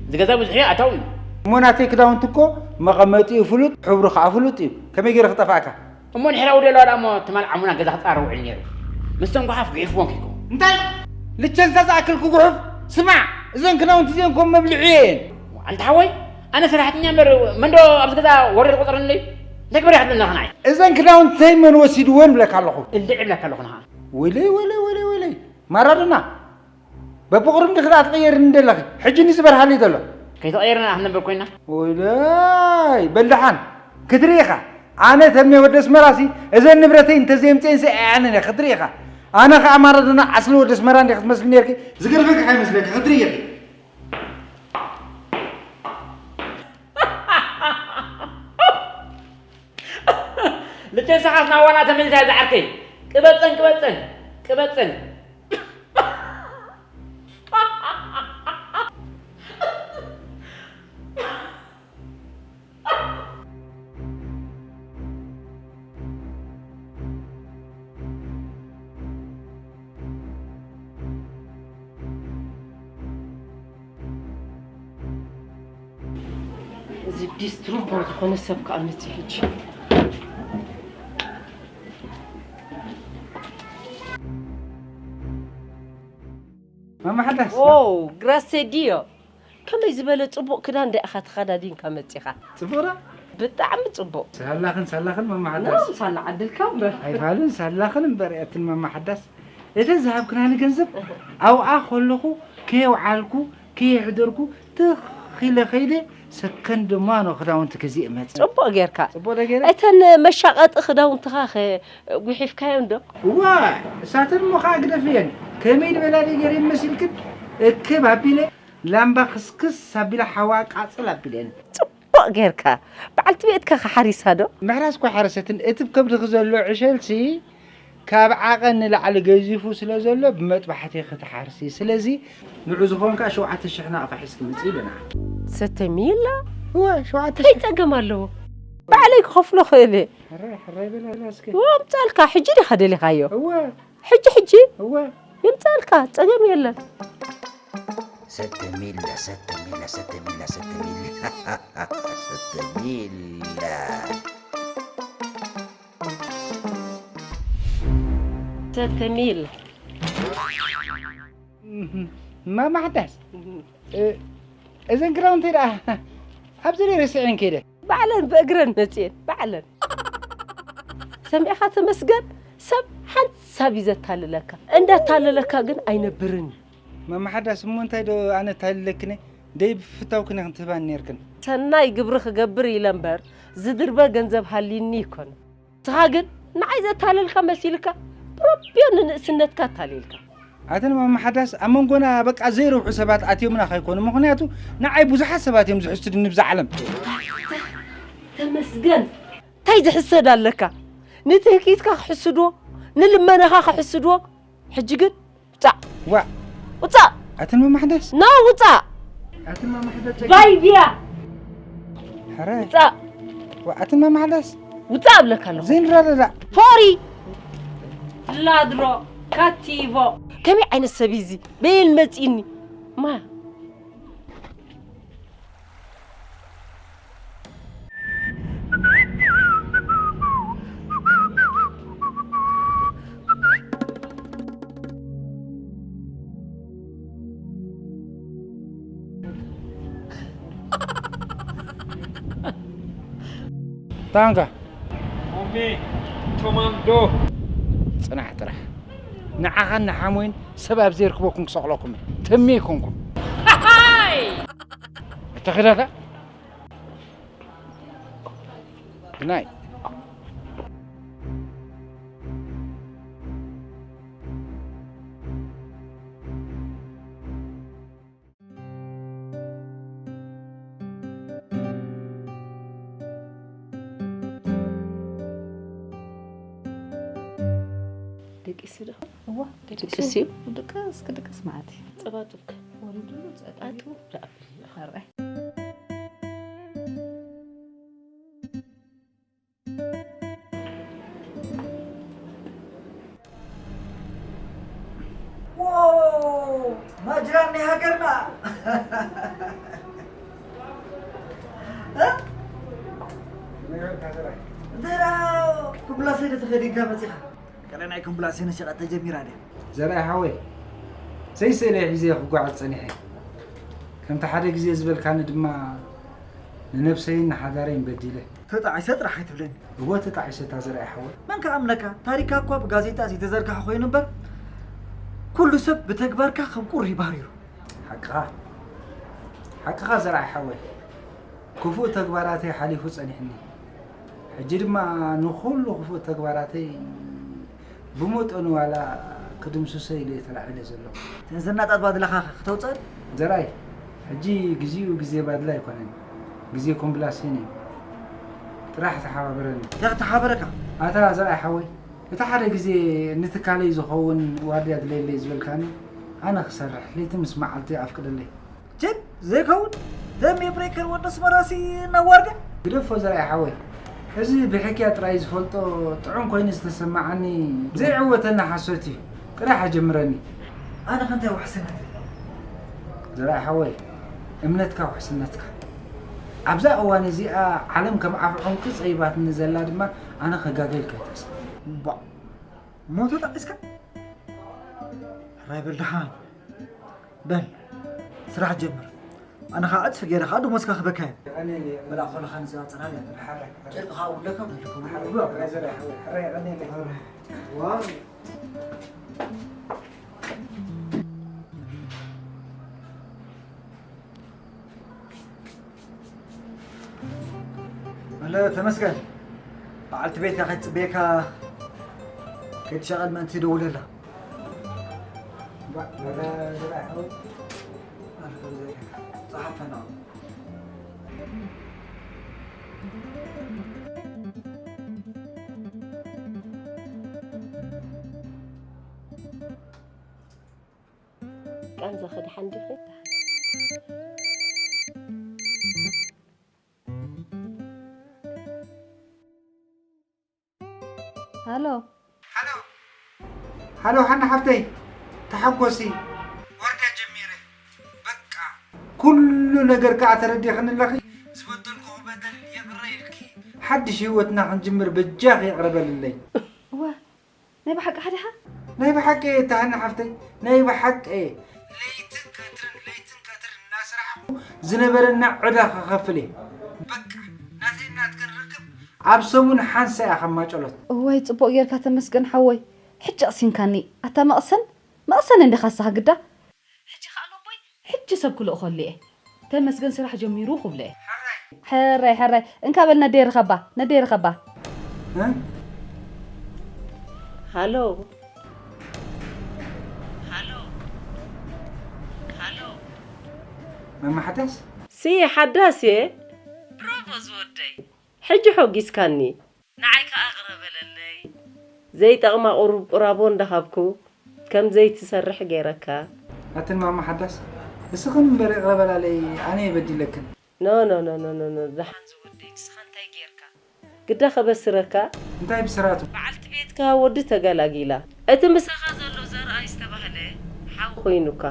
እዚ ገዛ ብዙሕ እዩ ኣታዊ እዩ። እሞ ናተይ ክዳውንቲ እኮ መቐመጢኡ ፍሉጥ፣ ሕብሩ ኸዓ ፍሉጥ እዩ። ከመይ ገይረ ክጠፍኣካ? እሞ ንሕራዊ ደለዋ ደኣ እሞ ትማል ዓሙና ገዛ ክጻረ ውዕል ነይሩ። ምስተን ጓሓፍ ጉሒፍዎም ኪኮ። እንታይ? ልቸንሳ ዝኣክል ክጉሕፍ? ስማዕ፣ እዘን ክዳውንቲ እዚአን እኮ መብልዒ እየን። ኣንታ ሓወይ፣ ኣነ ሰራሕተኛ እምበር መንዶ ኣብዚ ገዛ ወረድ ቆጸረለይ? እንታይ ግበር ይሓትለና ኸናይ? እዘን ክዳውንተይ መን ወሲድወን ብለካ ኣለኹ። እንድዒ ብለካ ኣለኹ ንኻ። ወይለይ፣ ወይለይ፣ ወይለይ፣ ወይለይ። ማራዶና፣ በብቑሩብ እንዲኺ ደኣ ትቕየርኒ ደለኺ። ሕጂ ንዝበርሃለይ ዘሎ። ከይተቐየርና ክንነብር ኮይና። ወይለይ፣ በል ደሓን። ክትርኢ ኢኻ። ኣነ ተሜ ወዲ ኣስመራሲ፣ እዘን ንብረተይ እንተዘየምፅኤንሲ ኣየዕንን እየ። ክትርኢ ኢኻ። ኣነ ኸዓ ማራዶና ዓስሊ ወዲ ኣስመራ እንዲኺ ክትመስሊ ነይርኪ። ዝገርመኪ ከይመስለኪ፣ ክትርኢ ኢኺ። ልቸንሳኻስ ናዋና ተመሊሳ እያ ዝዓርከይ። ቅበፀን፣ ቅበፀን፣ ቅበፀን። እዚ ዲስትሩምቦ ዝኾነ ሰብ ከኣ መጺኡ ሕጂ። ማማ ሓዳስ። ኦ፣ ግራሴ ዲዮ። ከመይ ዝበለ ጽቡቕ ክዳን ደኣ ኢኻ ተኸዳዲንካ መጺኻ? ጽቡቕ ዶ? ብጣዕሚ ጽቡቕ። ሳላኽን ሳላኽን ማማ ሓዳስ። ናም ሳላ ዓድልካ እምበር። ኣይፋልን ሳላኽን እምበር እያትን ማማ ሓዳስ። እተን ዝሃብክናኒ ገንዘብ ኣብኣ ከለኹ ከየውዓልኩ ከየሕደርኩ ትኽ ኢለ ከይደ ሰከንድ ድማ ነው ክዳውንቲ ገዚእ መጽእ። ጽቡቕ ጌርካ። ጽቡቕ ዶ ገይረ? እተን መሻቐጢ ክዳውንትኻ ኸ ጉሒፍካዮን ዶ? እዋ፣ እሳተን እሞ ኸዓ ግደፍየን። ከመይ ዝበላ ዶ ገይረ መሲልክን? እክብ ኣቢለ ላምባ ክስክስ ኣቢለ ሓዋ ቃጽል ኣቢለን። ጽቡቕ ጌርካ። በዓልቲ ቤትካ ከ ሓሪሳ ዶ? ምሕራስ እኮ ሓረሰትን። እቲ ከብድኺ ዘሎ ዕሸልሲ ካብ ዓቐን ንላዕሊ ገዚፉ ስለ ዘሎ ብመጥባሕቲ ክትሓርሲ። ስለዚ ንዑ ዝኾንካ ሸውዓተ ሽሕ ናቕፋ ሒዝኪ ምጺ ኢሉና። ሰተ ሚላ? እወ፣ ሸውዓተ ሽሕ። እንታይ ጸገም ኣለዎ? ባዕለይ ክኸፍሎ ክእል እየ። ሕራይ፣ ሕራይ በላ እስኪ። እወ፣ ኣምጻልካ፣ ሕጂ ዲኻ ደሊኻዮ? እወ። ሕጂ፣ ሕጂ? እወ። የምጻልካ፣ ጸገም የለን። ሰተ ሚላ፣ ሰተ ሚላ፣ ሰተ ሚላ፣ ሰተ ሚላ። ሰተ ሚላ። ሰተ ሚል። እህ፣ ማማ ሓዳስ፣ እህ። እ፣ እዘን ክዳውንተይ ደኣ ኣብዚ ደይ ረሲዐን ከይደ። ባዕለን ብእግረን መጽየን፣ ባዕለን። ሰሚዕኻ ተመስገን፣ ሰብ ሓንሳብ እዩ ዘታልለካ። እንዳታለለካ ግን ኣይነብርን እዩ። ማማ ሓዳስ፣ እሞ እንታይ ዶ ኣነ ኣታልለክነ? ደይ ብፍታውክነ ክንትህባኒ ነይርክን። ሰናይ ግብሪ ክገብር ኢለ እምበር፣ ዝድርበ ገንዘብ ሃልይኒ ይኮነ። ንስኻ ግን ንዓይ ዘታለልካ መሲልካ፣ ብረቢዮ ንንእስነትካ ኣታሊልካ። ኣተን ማማ ሓዳስ ኣብ መንጎና በቃ ዘይረብሑ ሰባት ኣትዮምና ከይኮኑ፣ ምኽንያቱ ንዓይ ብዙሓት ሰባት እዮም ዝሕስዱኒ ብዛ ዓለም። ተመስገን፣ እንታይ ዝሕሰድ ኣለካ? ንትህኪትካ ክሕስድዎ፣ ንልመናኻ ክሕስድዎ። ሕጂ ግን ውጻእ። ዋ፣ ውጻእ። ኣትን መማሕደስ? ና ውጻእ። ኣትን መማሕደስ? ባይ ቢያ። ሕረ። ውጻእ። ዋ፣ ኣትን መማሕደስ? ውጻእ እብለካ ኣለኹ። ዘይንራዳዳእ። ፎሪ። ላድሮ፣ ካቲቮ። ከመይ ዓይነት ሰብ እዩ እዚ? በየን መጺእኒ? ማ ታንካ። ኦሜ፣ ኮማንዶ። ጽናሕ ጥራሕ። ንዓኻን ንሓሞይን ሰብ ኣብ ዘይርክበኩም ክሰቕለኩም እየ። ተሜ ይኮንኩም። እተኺዳካ? ግናይ። ደቂሱ ዶ? እዋ፣ ደቂሱ። ደቂሱ። ድቅስ ክድቅስ ማለት እዩ። ጸባጡብክ። ወሪዱሉ ጸባጡ። ኣጥቡ ደኣ። ኣርኣይ። ዋው! ማጅራን ናይ ሃገርና! እ? እንተ ደኣ ኩምብላሰይ ዶ ተኸዲንካ መጺኻ? ገለ ናይ ኩምብላሰይ ሸቐጥ ተጀሚራ ድያ? ዘርኣይ ሓወይ፣ ዘይስእለ ሒዘ ክጓዓዝ ጸኒሐ። ከምቲ ሓደ ግዜ ዝበልካኒ ድማ ንነብሰይን ንሓዳረይን በዲለ። ተጣዒሰ ጥራሕ ኣይትብለኒ። እወ ተጣዒሰ እታ ዘርኣይ ሓወይ። መን ክኣምነካ? ታሪክካ እኳ ብጋዜጣ ዘይተዘርግሐ ኮይኑ እምበር፣ ኩሉ ሰብ ብተግባርካ ከም ቁሪ ባሪሩ። ሓቅኻ። ሓቅኻ ዘርኣይ ሓወይ። ክፉእ ተግባራተይ ሓሊፉ ጸኒሕኒ። ሕጂ ድማ ንኹሉ ክፉእ ተግባራተይ ብመጠኑ ዋላ ክድምስሶ ኢለ እየ ተላዒለ ዘለኹ። እተን ዘናጣት ባድላኻ ኸ ክተውፅአን? ዘርኣይ፣ ሕጂ ግዜኡ ግዜ ባድላ ኣይኮነን። ግዜ ኮምብላሴን እዩ። ጥራሕ ተሓባበረኒ። እንታይ ክተሓባበረካ? ኣታ ዘርኣይ ሓወይ፣ እቲ ሓደ ግዜ ንትካለይ ዝኸውን ዋርድያ ድለየለይ ዝበልካኒ፣ ኣነ ክሰርሕ ለይቲ ምስ መዓልቲ ኣፍቅደለይ። ችድ ዘይከውን ደም የብሬከር ወዲ ኣስመራሲ እናዋርደ። ግደፎ ዘርኣይ ሓወይ፣ እዚ ብሕክያ ጥራይ ዝፈልጦ ጥዑም ኮይኑ ዝተሰማዓኒ ዘይዕወተና ሓሶት እዩ። ጥራሕ ኣጀምረኒ። ኣነ ከ እንታይ ውሕስነት? ዘርኣይ ሓወይ፣ እምነትካ ውሕስነትካ። ኣብዛ እዋን እዚኣ ዓለም ከም ዓፍ ዑንቂ ጸይባትኒ ዘላ ድማ ኣነ ከጋገ ኢልካ ኣይትሕሰብ። እምቧእ፣ ሞቶ ጠቒስካ? ሕራይ በል ደሓን። በል፣ ስራሕ ጀምር። ኣነ ኸዓ ዕጽፊ ገይረ ኸዓ ደሞዝካ ክህበካ እየ። የቐንየለይ። በል፣ ኣኾልኻ ንዝኣ ጽላል እያ። ሓራይ። ጨርቂ ኸዓ ውለካ በል። ሓራይ፣ ሓራይ፣ ሓራይ፣ የቐንየለይ። ዋው። በለ ተመስገን፣ በዓልቲ ቤትካ ከይትጽበየካ ከይትሻቐል ምእንቲ ደውለላ። ጸሓፈና። ቃንዛ ኸ ደሓን ዲኺ? ሃሎ። ሃሎ። ሃሎ፣ ሃና ሓፍተይ፣ ተሓጎሲ። ወርድያ ጀሚረ። በቃ፣ ኩሉ ነገር ከኣ ተረዲኽኒ ኣለኺ። ዝበደልኩኺ በደል ይቕረ ኢልኪ፣ ሓድሽ ህይወትና ክንጅምር በጃኺ ይቕረ በልለይ። እወ፣ ናይ ብሓቂ ሓዲኻ? ናይ ብሓቂ እየ፣ እታ ሃና ሓፍተይ፣ ናይ ብሓቂ እየ። ለይትን ቀትርን፣ ለይትን ቀትርን እናሰራሕኹ ዝነበረና ዕዳ ክኸፍል እየ። በቃ፣ ናተይን ናትክን ርክብ ኣብ ሰሙን ሓንሳእ እያ ካብ ማጨሎት። እዋይ፣ ጽቡቕ ጌርካ ተመስገን ሓወይ። ሕጂ ኣቕሲንካኒ። ኣታ መቕሰን፣ መቕሰን እንዲኻ ንስኻ ግዳ። ሕጂ ኸኣ ኣቦይ፣ ሕጂ ሰብ ክልእኸሉ እየ። ተመስገን ስራሕ ጀሚሩ ክብሎ እየ። ሕራይ። ሕራይ፣ ሕራይ። እንካ በል ነደይ ርኸባ፣ ነደይ ርኸባ። እ? ሃሎ። ሃሎ። ሃሎ። መማሓዳስ? ሲ ሓዳስ እየ። ብራቮ ዝወደይ። ሕጂ ሖጊስካኒ። ንዓይ ከኣ ቅረ በለለይ። ዘይጠቕማ ቁሩብ ቁራቦ እንዳሃብኩ ከም ዘይትሰርሕ ገይረካ። ኣትን ማማ ሓዳስ፣ እስኽን እምበር ይቕረ በላለይ፣ ኣነ የበዲለክን። ኖ፣ ኖ፣ ኖ፣ ኖ፣ ኖ፣ ኖ፣ ደሓን ዝወደይ፣ ንስኻ እንታይ ገይርካ? ግዳ ከበስረካ። እንታይ ብስራቱ? በዓልቲ ቤትካ ወዲ ተገላጊላ። እቲ ምሳኻ ዘሎ ዘርኣይ ዝተባህለ ሓው ኮይኑካ።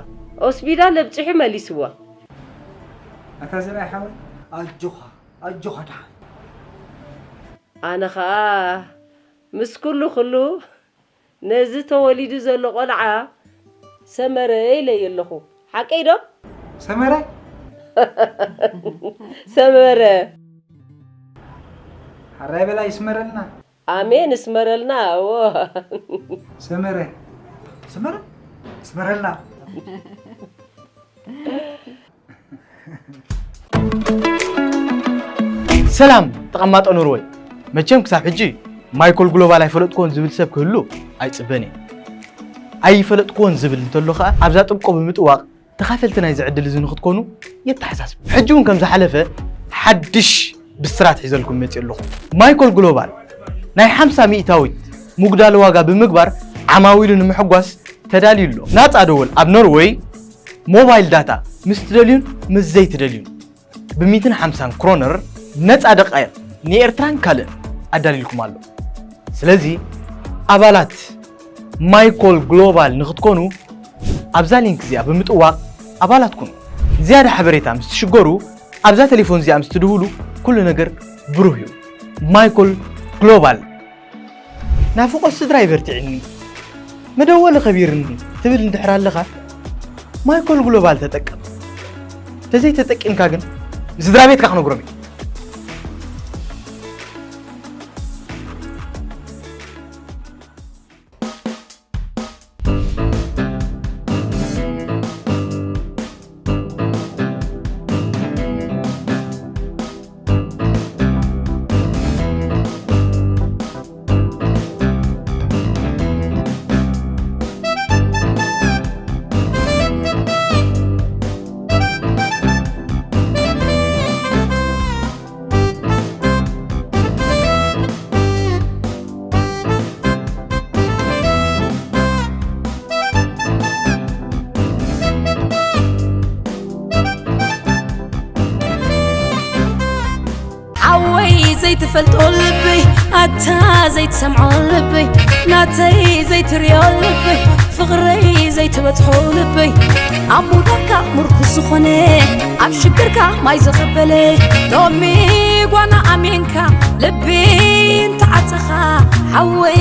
ሆስፒታል ኣብጺሑ መሊስዋ። ኣታ ዘርኣይ ሓወይ፣ ኣጆኻ፣ ኣጆኻ ደሓን። ኣነ ኸኣ ምስ ኩሉ ኩሉ ነዚ ተወሊዱ ዘሎ ቆልዓ ሰመረ ኢለዮ ኣለኹ። ሓቀይ ዶ? ሰመረ? ሰመረ። ሓራይ በላ ይስመረልና። ኣሜን፣ እስመረልና። እዎ። ሰመረ። ሰመረ? እስመረልና። ሰላም ተቐማጦ ኖርወይ። መቸም ክሳብ ሕጂ ማይኮል ግሎባል ኣይፈለጥክዎን ዝብል ሰብ ክህሉ ኣይጽበን እየ። ኣይፈለጥክዎን ዝብል እንተሎ ኸኣ ኣብዛ ጥብቆ ብምጥዋቕ ተኻፈልቲ ናይዚ ዕድል እዚ ንኽትኮኑ የተሓሳስብ። ሕጂ እውን ከም ዝሓለፈ ሓድሽ ብስራት ሒዘልኩም መፅእ ኣለኹ። ማይኮል ግሎባል ናይ ሓምሳ ሚእታዊት ምጉዳል ዋጋ ብምግባር ዓማዊሉ ንምሕጓስ ተዳልዩ ኣሎ። ናፃ ደወል ኣብ ኖርወይ ሞባይል ዳታ ምስ ትደልዩን ምስ ዘይትደልዩን ብ ሚእትን ሓምሳን ክሮነር ነፃ ደቃይቕ ንኤርትራን ካልእን ኣዳልዩልኩም ኣሎ። ስለዚ ኣባላት ማይኮል ግሎባል ንኽትኮኑ ኣብዛ ሊንክ እዚኣ ብምጥዋቕ ኣባላት ኩኑ። ዝያዳ ሓበሬታ ምስ ትሽገሩ ኣብዛ ቴሌፎን እዚኣ ምስ ትድውሉ ኩሉ ነገር ብሩህ እዩ። ማይኮል ግሎባል ናፍቖት ስድራይ በርቲዕኒ፣ መደወሊ ከቢርኒ ትብል እንድሕር ኣለኻ፣ ማይኮል ግሎባል ተጠቀም። ተዘይተጠቂምካ ግን ንስድራ ቤትካ ክነግሮም እዩ። ሓወይ ዘይትፈልጦ ልበይ ኣታ ዘይትሰምዖ ልበይ ናተይ ዘይትሪኦ ልበይ ፍቕረይ ዘይትበጽሖ ልበይ ኣብ ሙዳካ ምርኩስ ዝኾነ ኣብ ሽግርካ ማይ ዘቐበለ ሎሚ ጓና ኣሜንካ ልቢ እንተዓጸኻ ሓወይ